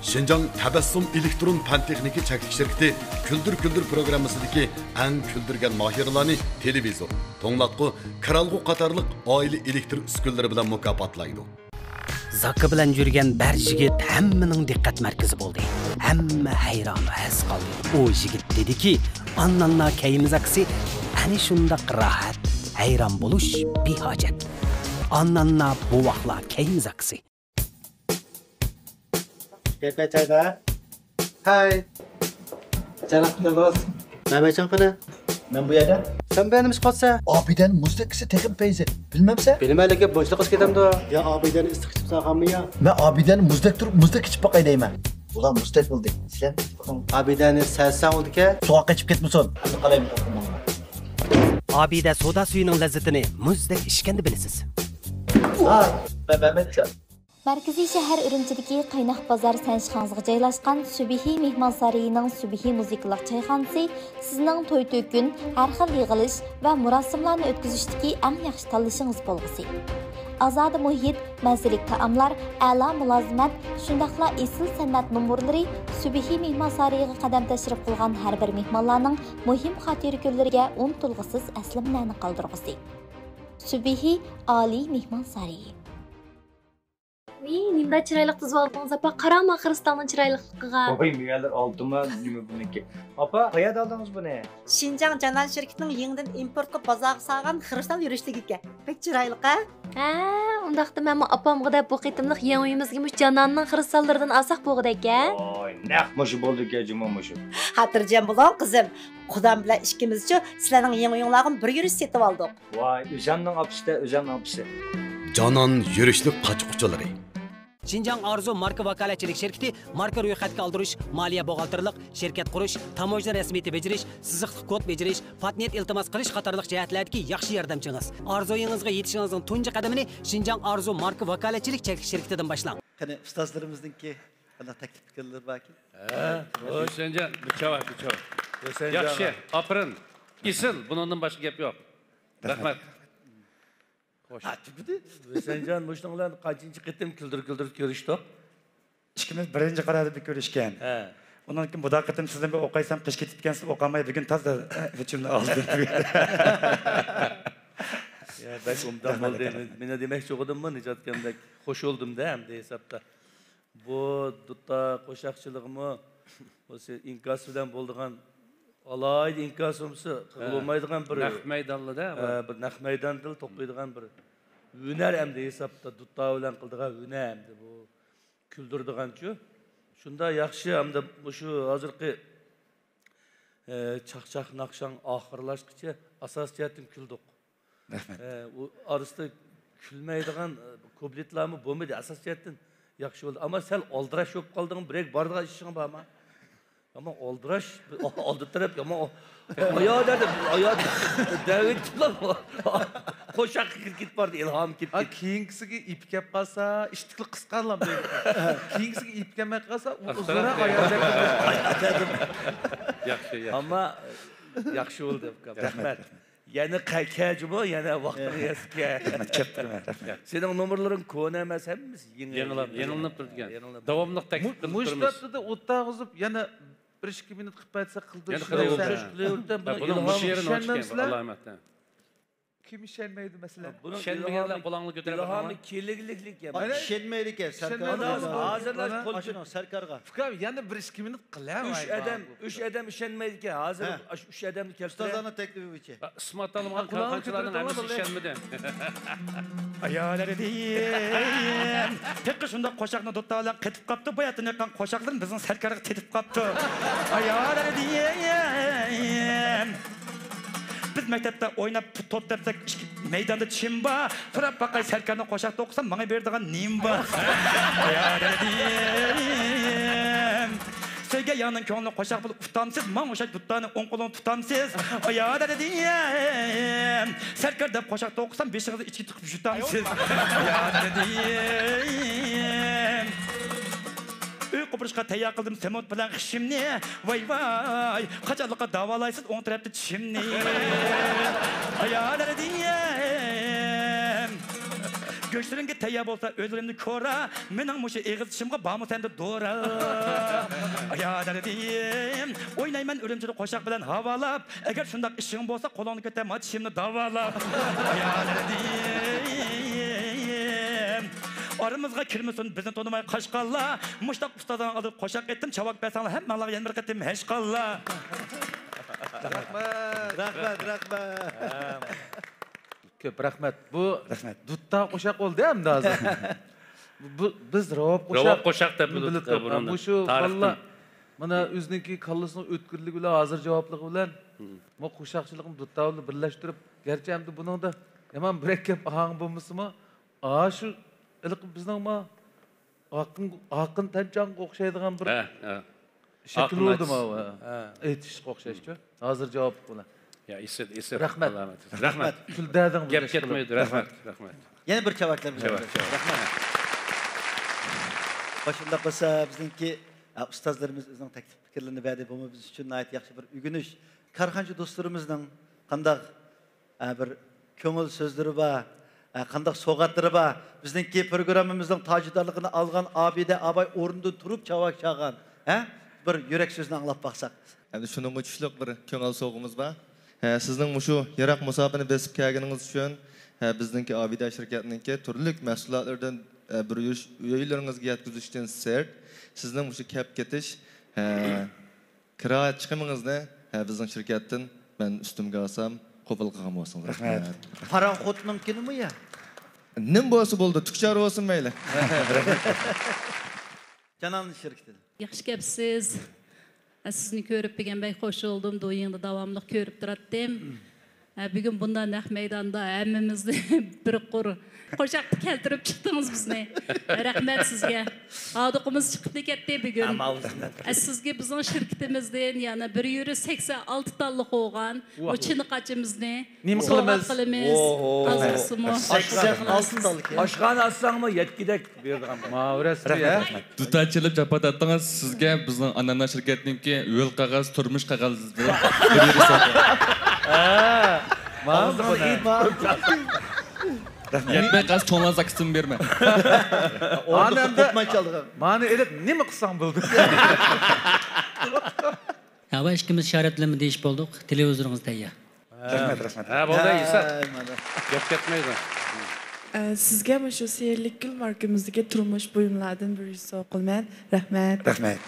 شىنجاڭ تەبەسسۇم ئېلېكترون پەن تېخنىكا چەكلىك شىركىتى كۈلدۈر كۈلدۈر پروگراممىسىدىكى ئەڭ كۈلدۈرگەن ماھىرلارنى تېلېۋىزور، توڭلاتقۇ، كىرئالغۇ قاتارلىق ئائىلە ئېلېكتر ئۈسكۈنىلىرى بىلەن مۇكاپاتلايدۇ. زاكا بىلەن يۈرگەن بىر يىگىت ھەممىنىڭ دىققەت مەركىزى بولدى. ھەممە ھەيران ھەس قالدى. ئۇ يىگىت دېدىكى، ئانناننا كەيمە زاكىسى ئەنە شۇنداق راھەت، ھەيران بولۇش بىھاجەت. ئانناننا بوۋاقلار كەيمە زاكىسى. كەيپىيات جايدا. ھەي. جاناب، نېمە بولسۇن؟ مەمەتجان قېنى؟ مەن بۇ يەردە. سەن بۇ يەردە نېمە ئىش قىلىسەن؟ ئابىدەنىڭ مۇزدەك ئىسسىق تېخىمۇ پەيزى. بىلمەمسەن؟ بىلىمەن، لېكىن بوشلۇق ئىچىپ كېتەمدۇ؟ يا ئابىدەنىڭ ئىسسىق ئىچىپ ساغانمۇ يا؟ مەن ئابىدەنىڭ مۇزدەك تۇرۇپ مۇزدەك ئىچىپ باقاي دەيمەن. بۇلار مۇزدەك بولدى. سىلەر ئابىدەنى سەزسەڭ بولىدىكەن. سوغۇق ئىچىپ كەتمىسۇن. ھازىر قالايمىكىن. ئابىدە سودا سۈيىنىڭ لەززىتىنى مۇزدەك ئىچكەندە بىلىسىز. ۋاي، مەمەتجان. مەركىزىي شەھەر ئۈرۈمچىدىكى قايناق بازار سەنشىخاڭزىغا جايلاشقان سۈبھى مېھمانسارىيىنىڭ سۈبھى مۇزىكىلىق چايخانىسى سىزنىڭ توي-تۆكۈن، ھەر خىل يىغىلىش ۋە مۇراسىملارنى ئۆتكۈزۈشتىكى ئەڭ ياخشى تاللىشىڭىز بولغۇسى. ئازادە مۇھىت، مەززىلىك تائاملار، ئەلا مۇلازىمەت، شۇنداقلا ئېسىل سەنئەت نومۇرلىرى. سۈبھى مېھمانسارىيىغا قەدەم تەشرىپ قىلغان ھەر بىر مېھمانلارنىڭ مۇھىم خاتىرە كۈنلىرىگە ئۇنتۇلغۇسىز ئەسلىمىلەرنى قالدۇرغۇسى. سۈبھى ئالىي مېھمانسارىيى. ۋىي، نېمىنداق چىرايلىق تىزىۋالدىڭىز، ئاپا؟ قاراڭ، خىرىستالنىڭ چىرايلىقلىقىغا. ۋاي، مېۋەلەر ئالدىما، نېمە بۇنىڭكى؟ ئاپا، قەيەردە ئالدىڭىز بۇنى؟ شىنجاڭ جانان شىركىتىنىڭ يېڭىدىن ئىمپورت قىلىپ بازارغا سالغان خىرىستال يۈرۈشلۈكى ئىكەن. بەك چىرايلىق، ھە؟ ھە، ئۇنداقتا مەنمۇ ئاپامغا دەپ بۇ قېتىملىق يېڭى ئۆيىمىزگە مۇشۇ جاناننىڭ خىرىستاللىرىدىن ئالساق بوغۇدەككەن. ۋاي، نەق مۇشۇ بولدىكەن جۇمۇ مۇشۇ. خاتىرجەم بولۇڭ، قىزىم. قۇدام بىلەن ئىككىمىزچۇ سىلەرنىڭ يېڭى ئۆيۈڭلارغىمۇ بىر يۈرۈش سېتىۋالدۇق. ۋاي، ئۆزەمنىڭ ئاپىسى-دە، ئۆزەمنىڭ ئاپىسى. جانان يۈرۈشلۈك قاچا-قۇچىلىرى. شىنجاڭ ئارزۇ ماركا ۋاكالەتچىلىك شىركىتى ماركا رويخەتكە ئالدۇرۇش، مالىيە بوغالتىرلىق، شىركەت قۇرۇش، تاموژنا رەسمىيىتى بېجىرىش، سىزىقلىق كود بېجىرىش، پاتېنت ئىلتىماس قىلىش قاتارلىق جەھەتلەردىكى ياخشى ياردەمچىڭىز. ئارزۇيىڭىزغا يېتىشىڭىزنىڭ تۇنجى قەدىمىنى شىنجاڭ ئارزۇ ماركا ۋاكالەتچىلىك چەكلىك شىركىتىدىن باشلاڭ. قېنى، ئۇستازلىرىمىزنىڭكى قانداق تەكلىپ پىكىرلىرى باركىن؟ ھە، ھۆسەنجان، بىر چاۋاك، بىر چاۋاك. ھۆسەنجان ياخشى، ئاغا. ئاپىرىن. ئېسىل، بۇنىڭدىن باشقا گەپ يوق. رەھمەت. رەھمەت. خوش. ھە، تۈگىدى. ھۆسەنجان، مۇشۇنىڭ بىلەن قانچىنچى قېتىم كۈلدۈر-كۈلدۈر كۆرۈشتۇق؟ ئىككىمىز بىرىنچى قاراردا بىر كۆرۈشكەن. ھە. ئۇنىڭدىن كېيىن بۇدا قېتىم سىزدىن بىر ئوقۇيسام قېچىپ كېتىپكەنسىز، ئوقۇماي بۈگۈن تازا ھۆچۈمنى ئالدىم. يا، بەك ئوبدان رەھمەت، بولدى. ئاكا. مېنى دېمەكچى بولغىنىممۇ نىجاتكەن بەك خوش بولدۇم-دە، ئەمدى ھېسابتا. بۇ دۇتار قوشاقچىلىقىمۇ ئىنكاس بىلەن بولىدىغان، ئالاھىدە ئىنكاس بولمىسا قىلىپ بولمايدىغان بىر، نەق مەيدانلىدا، ھە، بىر نەق مەيداندا توقۇيدىغان بىر ھۈنەر ئەمدى ھېسابتا، دۇتار بىلەن قىلىدىغان ھۈنەر ئەمدى بۇ كۈلدۈرىدىغانچۇ. شۇنداق ياخشى ئەمدى مۇشۇ ھازىرقى، ئە، چاقچاق ناخشاڭ ئاخىرلاشقىچە ئاساسىي جەھەتتىن كۈلدۇق. رەھمەت. ئە، ئۇ ئارىسىدا كۈلمەيدىغان، ئە، كۇپلېتلارمۇ بولمىدى. ئاساسىي جەھەتتىن ياخشى بولدى. ئەمما سەل ئالدىراش بولۇپ قالدىڭ، بىرەر بارىدىغان ئىشىڭ بارمۇ؟ يامان ئالدىراش، ئالدى تەرەپ يامان. ئايا دەدى، ئايا دەۋېتىپلا قوشاققا كىرىپ كېتىپ باردى، ئىلھام كېلىپ ھە، كېتىپ. كېيىنكىسىگە ئېپى كەپ قالسا، ئىشتىكلا قىسقارلام دەيدۇ. كېيىنكىسىگە ئېپى كەلمەي قالسا، ئۇ ئۇزۇنراق ئايا دەپ. ياخشى، ياخشى. ئەمما ياخشى بولدى، ئۇكام. رەھمەت. رەھمەت. يەنە قە-، كەجىمۇ، يەنە ۋاقتىڭ يەتسە كەل. رەھمەت، كەپ تۇرۇڭ، رەھمەت. سېنىڭ نومۇرلىرىڭ كونا ئەمەس، ھەممىسى يېڭى، يېڭىلاپ، يېڭىلىنىپ تۇرىدىكەن. يېڭىلىنىپ. داۋاملىق تەكلىپ قىلىپ مۇ-، مۇشۇ تۇرىمىز. ھەپتىدە ئوتتۇرىغا ئۇزۇپ، يەنە بىر ئىككى مىنۇت قىلىپ بەرسەك قىلدى. يەنە شۇ قىلىۋېرىڭ. دەۋەرسە. بۇنىڭ مۇشۇ يېرىنى ئاچكەن، ئالامەتتە. كىم ئىشەنمەيدۇ، مەسىلەن؟ بۇنىڭ ئىشەنمىگەنلەر ئىلھامى، قولۇڭلارنى كۆتۈرۈپ ئىلھامى بېقىڭلار. كېلىگلىكلىك يا. ئانا، ئىشەنمەيدىكەن، ئىشەنمەيدۇ. سەركار. ھازىر، ھازىر قول مانا ئاشۇنىڭ سەركارغا. ئۇكام، يەنە بىر ئىككى مىنۇت قىلە. ئۈچ ئادەم، ئۈچ ئادەم ئىشەنمەيدىكەن. ھازىر ئاشۇ ئۈچ ئادەمنى كەلتۈرە. ئۇستازلارنىڭ تەكلىپى بويىچە. ئىسماتالمىغان كارخانىچىلارنىڭ ھەممىسى ئىشەنمىدى. ئايالىدىم، تېخى شۇنداق قوشاقنى دۇتتا بىلەن قېتىپ قاپتۇ، بۇ يەردىن ياققان قوشاقلىرىم بىزنىڭ سەركارغا تېتىپ قاپتۇ. ئايالىدىم، بىز مەكتەپتە ئويناپ توپ دەپسەك، ئىككى مەيداندا چىم بار. سوراپ باقاي، سەركارنىڭ قوشاقتا ئوقۇسام، ماڭا بېرىدىغان نېمە بار؟ ئايالىدىم، سۆيگەن يارنىڭ كۆڭلىنى قوشاق بىلەن ئۇتامسىز، ماڭا ئوخشاش دۇتتانى ئوڭ قولۇڭ تۇتامسىز. ئايالىدىم، سەركار دەپ قوشاقتا ئوقۇسام، بېشىڭىزنى ئىچىگە تىقىپ يۇتامسىز. ئايالىدىم، ئۆي قوپۇرۇشقا تەييار قىلدىم سېمونت بىلەن خىشىمنى. ۋاي ۋاي، قاچانلىققا داۋالايسىز ئوڭ تەرەپتە چىشىمنى؟ ئايالىدىم، گۆشلىرىڭگە تەييار بولسا ئۆزلىرىمنى كورا. مېنىڭ مۇشۇ ئېغىز چىشىمغا بارمۇ سەندە دورا؟ ئايالىدىم، ئوينايمەن ئۈرۈمچىدە قوشاق بىلەن ھاۋالاپ. ئەگەر شۇنداق ئىشىڭ بولسا، قولۇڭنى كۆتەر، ما چىشىمنى داۋالا. ئايالىدىم، ئارىمىزغا كىرمىسۇن بىزنى تونۇماي قاشقانلار. مۇشتاق ئۇستازلارنىڭ ئالدىدا قوشاق ئېيتتىم، چاۋاك بەرسەڭلار ھەممەڭلارغا يەنە بىر قېتىم ھەشقاللا. رەھمەت. رەھمەت، رەھمەت. كۆپ رەھمەت. بۇ رەھمەت. دۇتتا قوشاق بولدى ئەمدى ھازىر. بۇ، بىز راۋاب قوشاق، راۋاب قوشاق دەپ بىلىپ بىلىپ تۇرۇپتۇق. مۇشۇ بالىلار مانا ئۆزىنىڭكى كاللىسىنىڭ ئۆتكۈرلۈكى بىلەن، ھازىر جاۋابلىقى بىلەن، مم، ما قوشاقچىلىقنى دۇتتا بىلەن بىرلەشتۈرۈپ، گەرچە ئەمدى بۇنىڭدا يامان مۇرەككەپ ئاھاڭ بولمىسىمۇ، ئاشۇ ھېلىقى بىزنىڭ ما ئاقىن، ئاقىن تەنچاڭغا ئوخشايدىغان بىر، ھە، ھە، شەكىل ئاقىن بولدى ئاچىسى. ماۋۇ، ھە. ھە. ئېيتىشقا ئوخشاشچۇ. ھازىر جاۋابلىق بىلەن. يا، ئېسىل، ئېسىل. رەھمەت. رەھمەت. شۇ دەردىڭ گەپ كەتمەيدۇ. رەھمەت، رەھمەت. يەنە بىر چاۋاكلار بىلەن. چاۋاك، چاۋاك. رەھمەت. شۇنداق بولسا بىزنىڭكى، ئە، ئۇستازلىرىمىز ئۆزىنىڭ تەكلىپ پىكىرلىرىنى بەردى. بۇمۇ بىز ئۈچۈن ناھايىتى ياخشى بىر ئۆگىنىش. كارخانىچى دوستلىرىمىزنىڭ قانداق، ئە، بىر كۆڭۈل سۆزلىرى بار، ئە، قانداق سوۋغاتلىرى بار. بىزنىڭكى پروگراممىمىزنىڭ تاجدارلىقىنى ئالغان ئابىدە ئاباي ئورنىدىن تۇرۇپ چاۋاك چالغان، ھە؟ بىر يۈرەك سۆزىنى ئاڭلاپ باقساق. ئەمدى شۇنىڭغا چۈشلۈك بىر كۆڭۈل سوۋغىمىز بار. ھە، سىزنىڭ مۇشۇ يىراق مۇساپىنى بېسىپ كەلگىنىڭىز ئۈچۈن، ھە، بىزنىڭكى ئابىدە شىركەتنىڭكى تۈرلۈك مەھسۇلاتلىرىدىن، ھە، بىر يۈرۈش ئۆيلىرىڭىزگە يەتكۈزۈشتىن سىرت، سىزنىڭ مۇشۇ كەپ كېتىش، ھە، كىرا چىقىمىڭىزنى، ھە، بىزنىڭ شىركەتتىن مەن ئۈستۈمگە ئالسام، قوبۇل قىلغان بولسىڭىز. رەھمەت. رەھمەت. پاراخوتنىڭكىنىمۇ يا؟ نېمە بولسا بولدى، تۈك چارە بولسۇن مەيلى. جانان شىركىتىدىن. ياخشى كەپسىز. ھە، سىزنى كۆرۈپ بۈگۈن بەك خوش بولدۇم. دويىڭدا داۋاملىق كۆرۈپ تۇراتتىم. ھە، بۈگۈن بۇنداق نەق مەيداندا ھەممىمىزنى بىر قۇر قوشاقتا كەلتۈرۈپ چىقتىڭىز بىزنى. رەھمەت سىزگە. ھاردۇقىمىز چىقىپلا كەتتى بۈگۈن. ھە، سىزگە بىزنىڭ شىركىتىمىزدىن يەنە بىر يۈرۈش سەكسەن ئالتە تاللىق بولغان بۇ چىنىقاچىمىزنى سوۋغات قىلىمىز. ئوھو. ھازىرسىمۇ. سەكسەن ئالتە تال. ئاشخانا ئاچساڭمۇ يەتكۈدەك بېرىدىغان. ماۋۇ رەسمىي، ھە؟ رەھمەت. دۇتارچىلىپ جاپا تارتتىڭىز. سىزگە بىزنىڭ ئانانا شىركەتنىڭكى ھۆل قەغەز، تۇرمۇش قەغەزلىرى بىر يۈرۈش سوۋغا. ھە. ماۋۇ يەتمەي قالسا چوڭلار زاكىسىنى بېرىمەن. ئانا ئەمدى مانا ئېلىپ نېمە قىلساڭ بولدى. ھاۋا ئىككىمىز شارەپلىنىپ دېيىش بولدۇق. تېلېۋىزورىڭىز تەييار. رەھمەت، رەھمەت. ھە، بولدى، ئە، ئىسا. گەپ كەتمەيدۇ. ئە، سىزگە مۇشۇ سېھىرلىك گۈل ماركىمىزدىكى تۇرمۇش بۇيۇملاردىن بىر يۈرۈش سوۋغا قىلىمەن. رەھمەت. رەھمەت.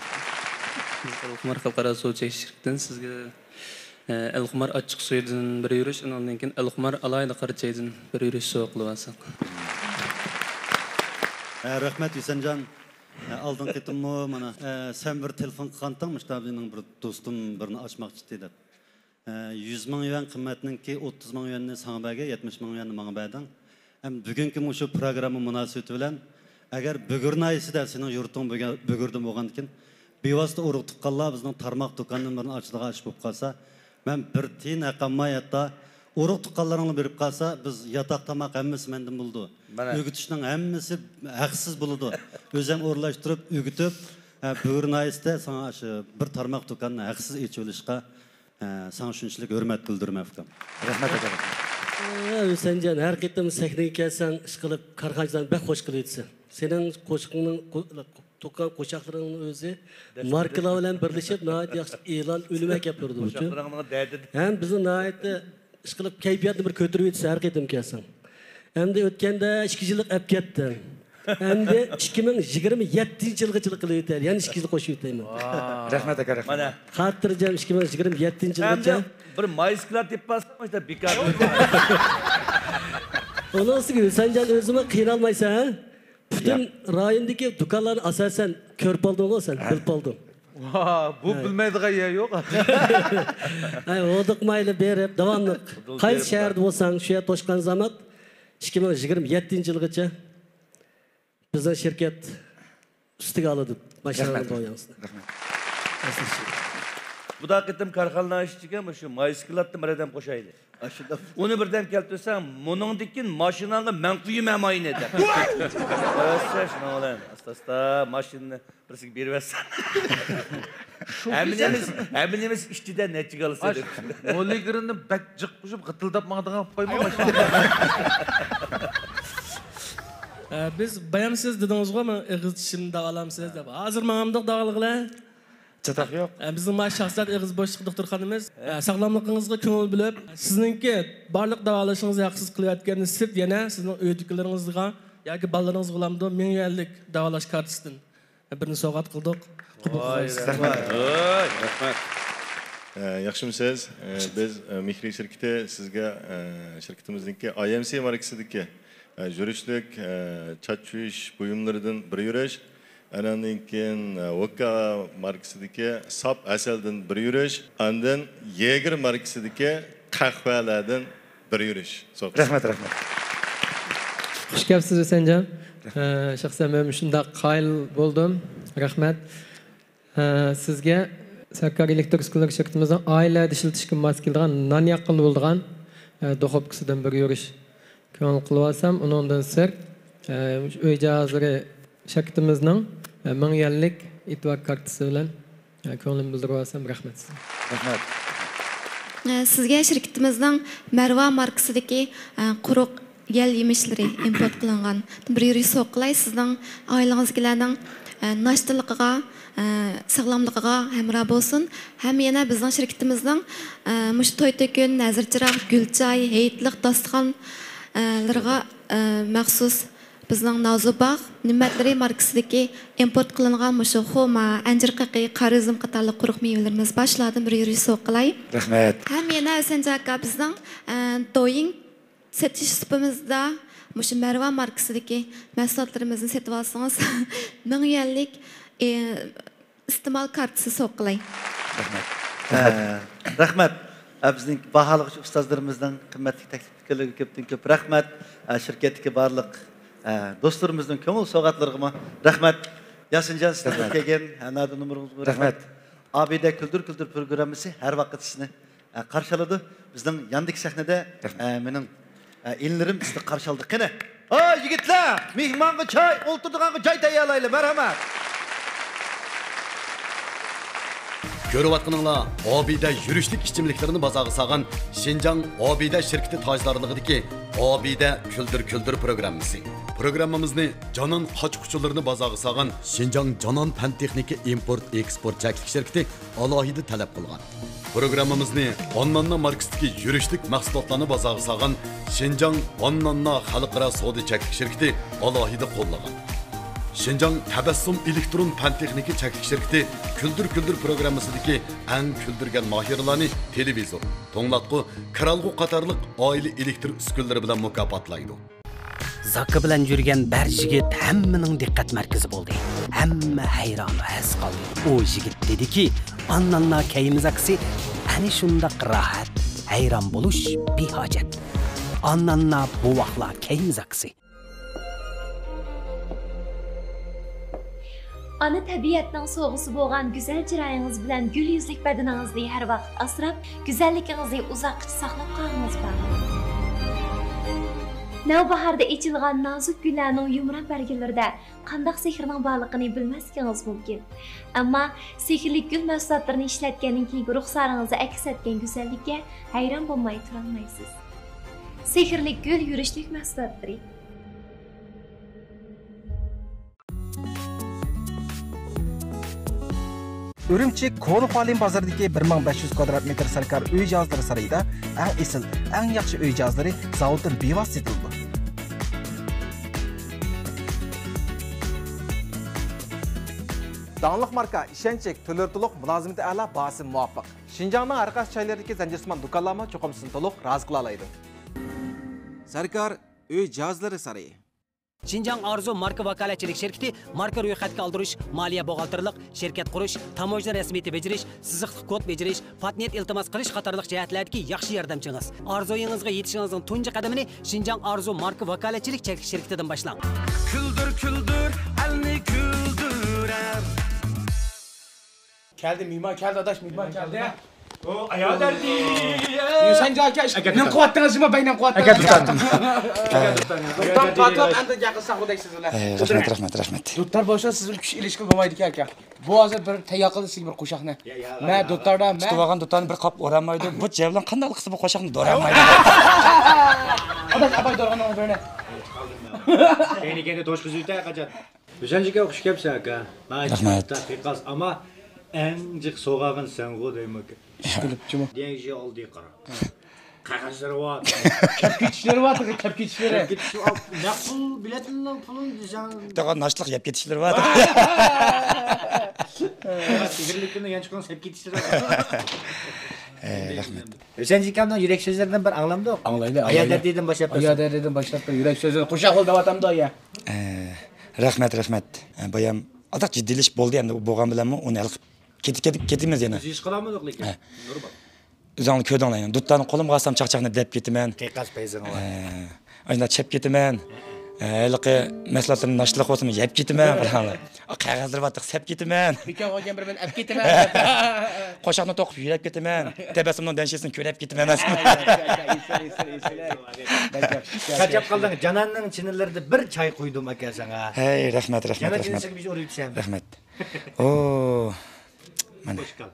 ئەلخۇمار خەلقئارا سۇ چېكىش شىركىتىدىن سىزگە، ئە، ئەلخۇمار ئاچچىق سۈيىدىن بىر يۈرۈش، ئۇنىڭدىن كېيىن ئەلخۇمار ئالاھىدە قارا چايدىن بىر يۈرۈش سوۋغا قىلىۋالساق. ئە، رەھمەت، ھۈسەنجان. ئە، ئالدىنقى قېتىممۇ مانا، ئە، سەن بىر تېلېفون قىلغانتىڭ، مۇشۇنداق مېنىڭ بىر دوستۇم بىرنى ئاچماقچى ئىدى دەپ. ئە، يۈز مىڭ يۈەن قىممەتنىڭكى ئوتتۇز مىڭ يۈەننى ساڭا بەرگەن، يەتمىش مىڭ يۈەننى ماڭا بەردىڭ. ئەمدى بۈگۈنكى مۇشۇ پروگرامما مۇناسىۋىتى بىلەن، ئەگەر بۈگۈر ناھىيەسىدە سېنىڭ يۇرتۇڭ بۈگە-، بۈگۈردىن بولغاندىكىن، بىۋاسىتە ئۇرۇق تۇغقانلار بىزنىڭ تارماق دۇكاندىن بىرنى ئاچىدىغان ئىش بولۇپ قالسا، مەن بىر تىيىن ھەق ئالماي، ھەتتا ئۇرۇق تۇغقانلىرىڭلار بېرىپ قالسا، بىز ياتاق تاماق ھەممىسى مەندىن بولىدۇ. مانا. ئۆگىتىشنىڭ ھەممىسى ھەقسىز بولىدۇ. ئۆزۈم ئورۇنلاشتۇرۇپ ئۆگىتىپ، ھە، بۈگۈر ناھىيەسىدە ساڭا شۇ بىر تارماق دۇكاننى ھەقسىز ئېچىۋېلىشقا ھە، ساڭا شۇنچىلىك ھۆرمەت بىلدۈرىمەن، ئۇكام. رەھمەت، ئاكا. ھە، ھۈسەنجان، ھەر قېتىم سەھنىگە كەلسەڭ، ئىشقىلىپ، كارخانىچىلارنى بەك خوش قىلىۋېتىسەن. سېنىڭ قوشىقىڭنىڭ، قو-، توقۇغان قوشاقلىرىڭنىڭ ئۆزى ماركىلار بىلەن بىرلىشىپ، ناھايىتى ياخشى ئېلان ئۈنۈمى ئەكەپ تۇرىدۇ. قوشاقلىرىڭنىڭ دەردىدە. ھەم بىزنى ناھايىتى ئىشقىلىپ، كەيپىياتنى بىر كۆتۈرۈۋېتىسەن ھەر قېتىم كەلسەڭ. ئەمدى ئۆتكەندە ئىككى يىللىق ئەپ كەتتىم. ئەمدى ئىككى مىڭ يىگىرمە يەتتىنچى يىلغىچىلا قىلىۋېتەيلى، يەنە ئىككى يىل قوشۇۋېتەيمەن. رەھمەت ئاكا، رەھمەت. مانا. خاتىرجەم ئىككى مىڭ يىگىرمە يەتتىنچى يىلغىچە. ئەمدى بىر مايسكىلات تېپىپ ئالسام، مۇشۇنداق بىكار. ئۇنىڭ ئۈستىگە ھۈسەنجان ئۆزىمۇ قىينالمايسەن، ھە؟ پۈتۈن رايوندىكى دۇكانلارنى ئاساسەن كۆرۈپ ئالدىڭغۇ سەن، بىلىپ ئالدىڭ. ۋا، بۇ بىلمەيدىغان يەر يوق. ھەي، ھودۇقمايلى بېرىپ، داۋاملىق. قايسى شەھەردە بولساڭ، شۇ يەردە توشقان زامات ئىككى مىڭ يىگىرمە يەتتىنچى يىلغىچە بىزنىڭ شىركەت ئۈستىگە ئالىدۇ. ماشىنىلارنى. رەھمەت. بۇدا قېتىم كارخانىلار ئىچىگە مۇشۇ مايسىكلاتنى بىر ئادەم قوشايلى. ئاشۇنداق. ئۇنى بىردەم كەلتۈرسەڭ، مۇنىڭدىن كېيىن ماشىناڭغا مەن قويىمەن ماينى دەپ. ئەۋەتسە، شۇنىڭ بىلەن ئاستا-ئاستا ماشىنىنى بىرسىگە بېرىۋەتسە. ھەممىنىمىز، ھەممىنىمىز ئىچىدە نەچچىگە ئالسا دەپ. مولىگىرىنى بەك جىق قوشۇپ، غىتىلداپ ماڭىدىغان قىلىپ قويما ماشىنا. ئە، بىز بايام سىز دېدىڭىزغۇ، مەن ئېغىز چىشىمنى داۋالامسىز دەپ. ھازىر ماڭامدۇق داۋالىغىلى. چاتاق يوق. ئە، بىزنىڭ مانا شاھزات ئېغىز بوشلۇق دوختۇرخانىمىز، ئە، ساغلاملىقىڭىزغا كۆڭۈل بۆلۈپ، سىزنىڭكى بارلىق داۋالىشىڭىزنى ھەقسىز قىلىۋەتكەندىن سىرت يەنە سىزنىڭ ئۆيدىكىلىرىڭىزغا ياكى بالىلىرىڭىزغا بولامدۇ مىڭ يۈەنلىك داۋالاش كارتىسىدىن بىرنى سوۋغات قىلدۇق. قوبۇل قىلغايسىز. رەھمەت. ئە، ياخشىمۇسىز؟ ئە، بىز، ئە، مېھرى شىركىتى سىزگە، ئە، شىركىتىمىزنىڭكى ئاي ئېم سى ماركىسىدىكى، ئە، يۈرۈشلۈك، ئە، چاچ يۇيۇش بۇيۇملىرىدىن بىر يۈرۈش، ئاندىن كېيىن، ئە، ۋوكا ماركىسىدىكى ساپ ھەسەلدىن بىر يۈرۈش، ئاندىن يېگېر ماركىسىدىكى قەھۋەلەردىن بىر يۈرۈش سوۋغا. رەھمەت، رەھمەت. خۇش كەپسىز، ھۈسەنجان. ئە، شەخسەن مەن شۇنداق قايىل بولدۇم. رەھمەت. ئە، سىزگە سەركار ئېلېكتر ئۈسكۈنىلىرى شىركىتىمىزنىڭ ئائىلىلەردە ئىشلىتىشكە ماس كېلىدىغان نان ياققىلى بولىدىغان، ئە، دۇخوپكىسىدىن بىر يۈرۈش كۆڭۈل قىلىۋالسام، ئۇنىڭدىن سىرت، ئە، ئۆي جاھازلىرى شىركىتىمىزنىڭ، ئە، مىڭ يۈەنلىك ئېتىبار كارتىسى بىلەن، ئە، كۆڭلۈمنى بىلدۈرۈۋالسام، رەھمەت سىزگە. رەھمەت. ئە، سىزگە شىركىتىمىزنىڭ مەرۋا ماركىسىدىكى، ئە، قۇرۇق يەل يېمىشلىرى ئىمپورت قىلىنغان بىر يۈرۈش سوۋغا قىلاي. سىزنىڭ ئائىلىڭىزدىكىلەرنىڭ، ئە، ناشتىلىقىغا، ئە، ساغلاملىقىغا ھەمراھ بولسۇن. ھەم يەنە بىزنىڭ شىركىتىمىزنىڭ، ئە، مۇشۇ توي تۆكۈن، نەزىر چىراغ، گۈل چاي، ھېيتلىق داستىخان، ئە، لىرىغا، ئە، مەخسۇس بىزنىڭ نازۇ باغ نېمەتلىرى ماركىسىدىكى ئىمپورت قىلىنغان مۇشۇ خۇما، ئەنجىر قېقى، قارا ئۈزۈم قاتارلىق قۇرۇق مېۋىلىرىمىز بار. شۇلاردىن بىر يۈرۈش سوۋغا قىلاي. رەھمەت. ھەم يەنە ھۈسەن ئاكا، بىزنىڭ، ئە، دويىڭ سېتىش سۇپىمىزدا مۇشۇ مەرۋا ماركىسىدىكى مەھسۇلاتلىرىمىزنى سېتىۋالسىڭىز، مىڭ يۈەنلىك، ئى، ئىستېمال كارتىسى سوۋغا قىلاي. رەھمەت. ئە، رەھمەت. ئە، بىزنىڭ باھالىغۇچى ئۇستازلىرىمىزنىڭ قىممەتلىك تەكلىپلىرىگە كۆپتىن كۆپ رەھمەت. ئە، شىركەتتىكى بارلىق، ئە، دوستلىرىمىزنىڭ كۆڭۈل سوۋغاتلىرىغىمۇ رەھمەت. ياسىنجان، سىز كەلگەن، ئە، نادىر نومۇرىڭىزغا رەھمەت. رەھمەت. ئابىدە كۈلدۈر كۈلدۈر پروگراممىسى ھەر ۋاقىت سىزنى ئە، قارشى ئالىدۇ. بىزنىڭ ياندىكى سەھنىدە، ئە، مېنىڭ، ئە، ئىنىلىرىم سىزنى قارشى ئالدى. قېنى، ھاي يىگىتلەر، مېھمانغا چاي، ئولتۇرىدىغانغا جاي تەييارلايلى. مەرھەمەت. كۆرۈۋاتقىنىڭلار ئابىدە يۈرۈشلۈك ئىچىملىكلىرىنى بازارغا سالغان شىنجاڭ ئابىدە شىركىتى تاجدارلىقىدىكى ئابىدە كۈلدۈر كۈلدۈر پروگراممىسى. پروگراممىمىزنى جانان قاچا-قۇچىلىرىنى بازارغا سالغان شىنجاڭ جانان پەن تېخنىكا ئىمپورت ئېكسپورت چەكلىك شىركىتى ئالاھىدە تەلەپ قىلغان. پروگراممىمىزنى ئانناننا ماركىسىدىكى يۈرۈشلۈك مەھسۇلاتلارنى بازارغا سالغان شىنجاڭ ئانناننا خەلقئارا سودا چەكلىك شىركىتى ئالاھىدە قوللىغان. شىنجاڭ تەبەسسۇم ئېلېكترون پەن تېخنىكا چەكلىك شىركىتى كۈلدۈر كۈلدۈر پروگراممىسىدىكى ئەڭ كۈلدۈرگەن ماھىرلارنى تېلېۋىزور، توڭلاتقۇ، كىرئالغۇ قاتارلىق ئائىلە ئېلېكتر ئۈسكۈنىلىرى بىلەن مۇكاپاتلايدۇ. زاكا بىلەن يۈرگەن بىر يىگىت ھەممىنىڭ دىققەت مەركىزى بولدى. ھەممە ھەيران ھەس قالدى. ئۇ يىگىت دېدىكى، ئانناننا كەيمە زاكىسى ئەنە شۇنداق راھەت، ھەيران بولۇش بىھاجەت. ئانناننا بوۋاقلار كەيمە زاكىسى. ئانا تەبىئەتنىڭ سوۋغىسى بولغان گۈزەل چىرايىڭىز بىلەن گۈل يۈزلۈك بەدىنىڭىزنى ھەر ۋاقىت ئاسراپ، گۈزەللىكىڭىزنى ئۇزاققىچە ساقلاپ قالغىنىڭىز بار. نەۋباھاردا ئېچىلغان نازۇك گۈللەرنىڭ يۇمران بەرگىلىرىدە قانداق سېھىرنىڭ بارلىقىنى بىلمەسلىكىڭىز مۇمكىن. ئەمما سېھىرلىك گۈل مەھسۇلاتلىرىنى ئىشلەتكەندىن كېيىنكى رۇخسارىڭىزدا ئەكس ئەتكەن گۈزەللىككە ھەيران بولماي تۇرالمايسىز. سېھىرلىك گۈل يۈرۈشلۈك مەھسۇلاتلىرى. ئۈرۈمچى كونا خۇالىن بازىرىدىكى بىر مىڭ بەش يۈز كۋادرات مېتىر سەركار ئۆي جاھازلىرى سارىيىدا ئەڭ ئېسىل، ئەڭ ياخشى ئۆي جاھازلىرى زاۋۇتتىن بىۋاسىتە سېتىلىدۇ. داڭلىق ماركا، ئىشەنچلىك، تۈرلىرى تولۇق، مۇلازىمىتى ئەلا، باھاسى مۇۋاپىق. شىنجاڭنىڭ ھەر قايسى جايلىرىدىكى زەنجىرسىمان دۇكانلارمۇ چوقۇم سىزنى تولۇق رازى قىلالايدۇ. سەركار ئۆي جاھازلىرى سارىيى. شىنجاڭ ئارزۇ ماركا ۋاكالەتچىلىك شىركىتى ماركا رويخەتكە ئالدۇرۇش، مالىيە بوغالتىرلىق، شىركەت قۇرۇش، تاموژنا رەسمىيىتى بېجىرىش، سىزىقلىق كود بېجىرىش، پاتېنت ئىلتىماس قىلىش قاتارلىق جەھەتلەردىكى ياخشى ياردەمچىڭىز. ئارزۇيىڭىزغا يېتىشىڭىزنىڭ تۇنجى قەدىمىنى شىنجاڭ ئارزۇ ماركا ۋاكالەتچىلىك چەكلىك شىركىتىدىن باشلاڭ. كۈلدۈر، كۈلدۈر، ئەلنى كۈلدۈرەر. كەلدى، مېھمان كەلدى، ئاداش، مېھمان كەلدى. ئۇ ئايال دەردى. يۈسەنجان ئاكا، ئەكەت نېمە قىلىۋاتتىڭىز، جۇما بەينەم قىلىۋاتتىڭىز؟ ئەكەت دۇتارنى. دۇتار قاتلاپ ئەمدى گەپ قىلساق خۇداي سىز بىلەن. ئەي، رەھمەت، رەھمەت، رەھمەت. دۇتار بولسا سىز بىلەن كۈچ ئېلىشقىلى بولمايدىكەن ئاكا. بۇ ھازىر بىر تەييار قىلدى سىزگە بىر قوشاقنى. مە دۇتاردا، مە. تۇتۇپ ئالغان دۇتارنى بىر قاپ ئورالمايدۇ. بۇ جەۋلان قانداق قىلسا بۇ قوشاقنى دورالمايدۇ. ئاداش، ئاپاي دورغىنىڭ بىرنى. كەينى كەينى دوش قىزىۋېتە قاچان. ھۈسەنجىكە خۇش كەپسەن ئاكا. رەھمەت. قىيقاس، ئەمما ئەڭ جىق سوغاغىن سەنغۇ دەيمەن ئاكا. بىلىپچىمۇ؟ دېگەن ئىشى ئالدى قارا. قەغەزلىرى بار. كەپ كېتىشلىرى بار، تېخى كەپ كېتىشلىرى. كەپ كېتىشلىرى، نەق پۇل، بىلەتنىڭ پۇلىنى دېسەڭ. تېخى ناشتىلىق يەپ كېتىشلىرى بار. سېھىرلىكىنى يانچۇقىنى سەپ كېتىشلىرى بار. ئەي، رەھمەت. ھۈسەنجىكەمنىڭ يۈرەك سۆزلىرىدىن بىر ئاڭلامدۇق؟ ئاڭلايلى، ئايا ئاڭلايلى. دەردىدىن باشلاپ ئايا بەرسەم. دەردىدىن باشلاپ بىر يۈرەك سۆزىنى قوشاق بول دەۋاتامدۇ ئايا؟ ئە، رەھمەت، رەھمەت. ئە، بايام ئازاق جىددىيلىشىپ بولدى ئەمدى، ئۇ بولغان بىلەنمۇ ئۇنى ھېلىقىپ كېتىپ، كېتىپ، كېتىمىز يەنە. بىز ھېس قىلالمىدۇق لېكىن. ھە. نۇر بار. ئۆزۈڭلار كۆردۈڭلار يەنە. دۇتارنى قولۇمغا ئالسام چاقچاقنى دەپ كېتىمەن. قىيقاس پەيزىڭ بار. ئە، ئاشۇنداق چەپ كېتىمەن. ئە، ھېلىقى مەھسۇلاتلىرىم ناشتىلىق بولسىمۇ يەپ كېتىمەن، قاراڭلار. ئا، قەغەزلىرى بار، سەپ كېتىمەن. بىكار قويغان بىر مەن ئەپ كېتىمەن. قوشاقنى توقۇپ يۈرەپ كېتىمەن. تەبەسسۇمنىڭ دەنشىسىنى كۆرەپ كېتىمەن مەن. چارچاپ قالدىڭ. جاناننىڭ چىنىلىرىدا بىر چاي قۇيدۇم ئاكا ساڭا. ھەي، رەھمەت، رەھمەت، جانان رەھمەت. چىنىسىنى بىر ئۇرۇۋېتىسەن. رەھمەت. ئو، مانا. خوش قال.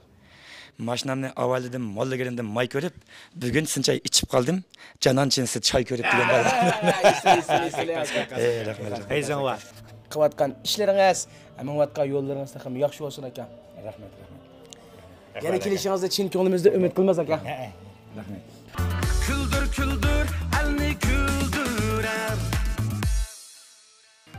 ماشىنامنى ئاۋۋالىدىن موللىگىرىمدىن ماي كۆرۈپ، بۈگۈن سىنچاي ئىچىپ قالدىم، جانان چىنسى چاي كۆرۈپ دېگەن بار. ئېسىل، ئېسىل، ئېسىل. ئەي، رەھمەت، رەھمەت. پەيزىڭ بار. قىلىۋاتقان ئىشلىرىڭىز، مېڭىۋاتقان يوللىرىڭىز تېخىمۇ ياخشى بولسۇن ئاكا. رەھمەت، رەھمەت. يەنە كېلىشىڭىزنى چىن كۆڭلىمىزدىن ئۈمىد قىلىمىز ئاكا. رەھمەت. كۈلدۈر، كۈلدۈر، ئەلنى كۈلدۈرەر.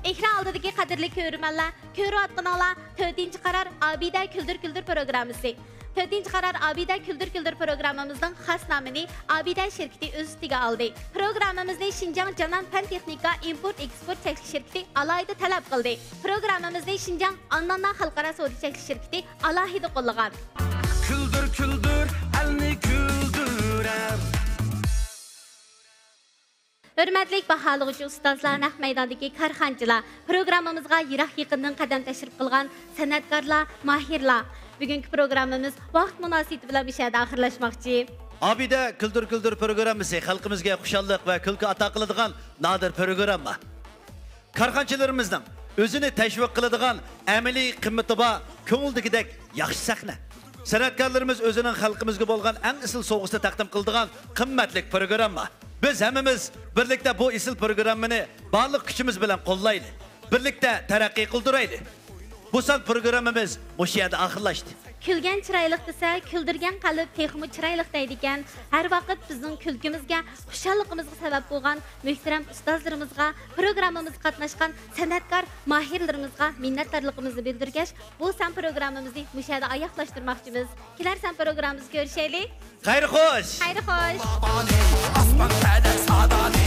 ئېكران ئالدىدىكى قەدىرلىك كۆرۈرمەنلەر، كۆرۈۋاتقىنىڭلار تۆتىنچى قارار ئابىدە كۈلدۈر كۈلدۈر پروگراممىسى. تۆتىنچى قارار ئابىدە كۈلدۈر كۈلدۈر پروگراممىمىزنىڭ خاس نامىنى ئابىدە شىركىتى ئۆز ئۈستىگە ئالدى. پروگراممىمىزنى شىنجاڭ جانان پەن تېخنىكا ئىمپورت ئېكسپورت چەكلىك شىركىتى ئالاھىدە تەلەپ قىلدى. پروگراممىمىزنى شىنجاڭ ئاننانا خەلقئارا سودا چەكلىك شىركىتى ئالاھىدە قوللىغان. كۈلدۈر، كۈلدۈر، ئەلنى كۈلدۈرەر. ھۆرمەتلىك باھالىغۇچى ئۇستازلار، نەق مەيداندىكى كارخانىچىلار، پروگراممىمىزغا يىراق يېقىندىن قەدەم تەشرىپ قىلغان سەنئەتكارلار، ماھىرلار، بۈگۈنكى پروگراممىمىز ۋاقىت مۇناسىۋىتى بىلەن مۇشۇ يەردە ئاخىرلاشماقچى. ئابىدە كۈلدۈر كۈلدۈر پروگراممىسى خەلقىمىزگە خۇشاللىق ۋە كۈلكە ئاتا قىلىدىغان نادىر پروگرامما. كارخانىچىلىرىمىزنىڭ ئۆزىنى تەشۋىق قىلىدىغان ئەمەلىي قىممىتى بار، كۆڭۈلدىكىدەك ياخشى سەھنە. سەنئەتكارلىرىمىز ئۆزىنىڭ خەلقىمىزگە بولغان ئەڭ ئېسىل سوۋغىسىنى تەقدىم قىلىدىغان قىممەتلىك پروگرامما. بىز ھەممىمىز بىرلىكتە بۇ ئېسىل پروگراممىنى بارلىق كۈچىمىز بىلەن قوللايلى. بىرلىكتە تەرەققىي قىلدۇرايلى. بۇ سان پروگراممىمىز مۇشۇ يەردە ئاخىرلاشتى. كۈلگەن چىرايلىق دېسە، كۈلدۈرگەن قەلب تېخىمۇ چىرايلىق دەيدىكەن. ھەر ۋاقىت بىزنىڭ كۈلكىمىزگە، خۇشاللىقىمىزغا سەۋەب بولغان مۆھتەرەم ئۇستازلىرىمىزغا، پروگراممىمىزغا قاتناشقان سەنئەتكار ماھىرلىرىمىزغا مىننەتدارلىقىمىزنى بىلدۈرگەچ، بۇ سان پروگراممىمىزنى مۇشۇ يەردە ئاياغلاشتۇرماقچىمىز. كېلەر سان پروگراممىمىزدا كۆرۈشەيلى. خەير خوش! خەير خوش! ئاسمان پەدە سادانى،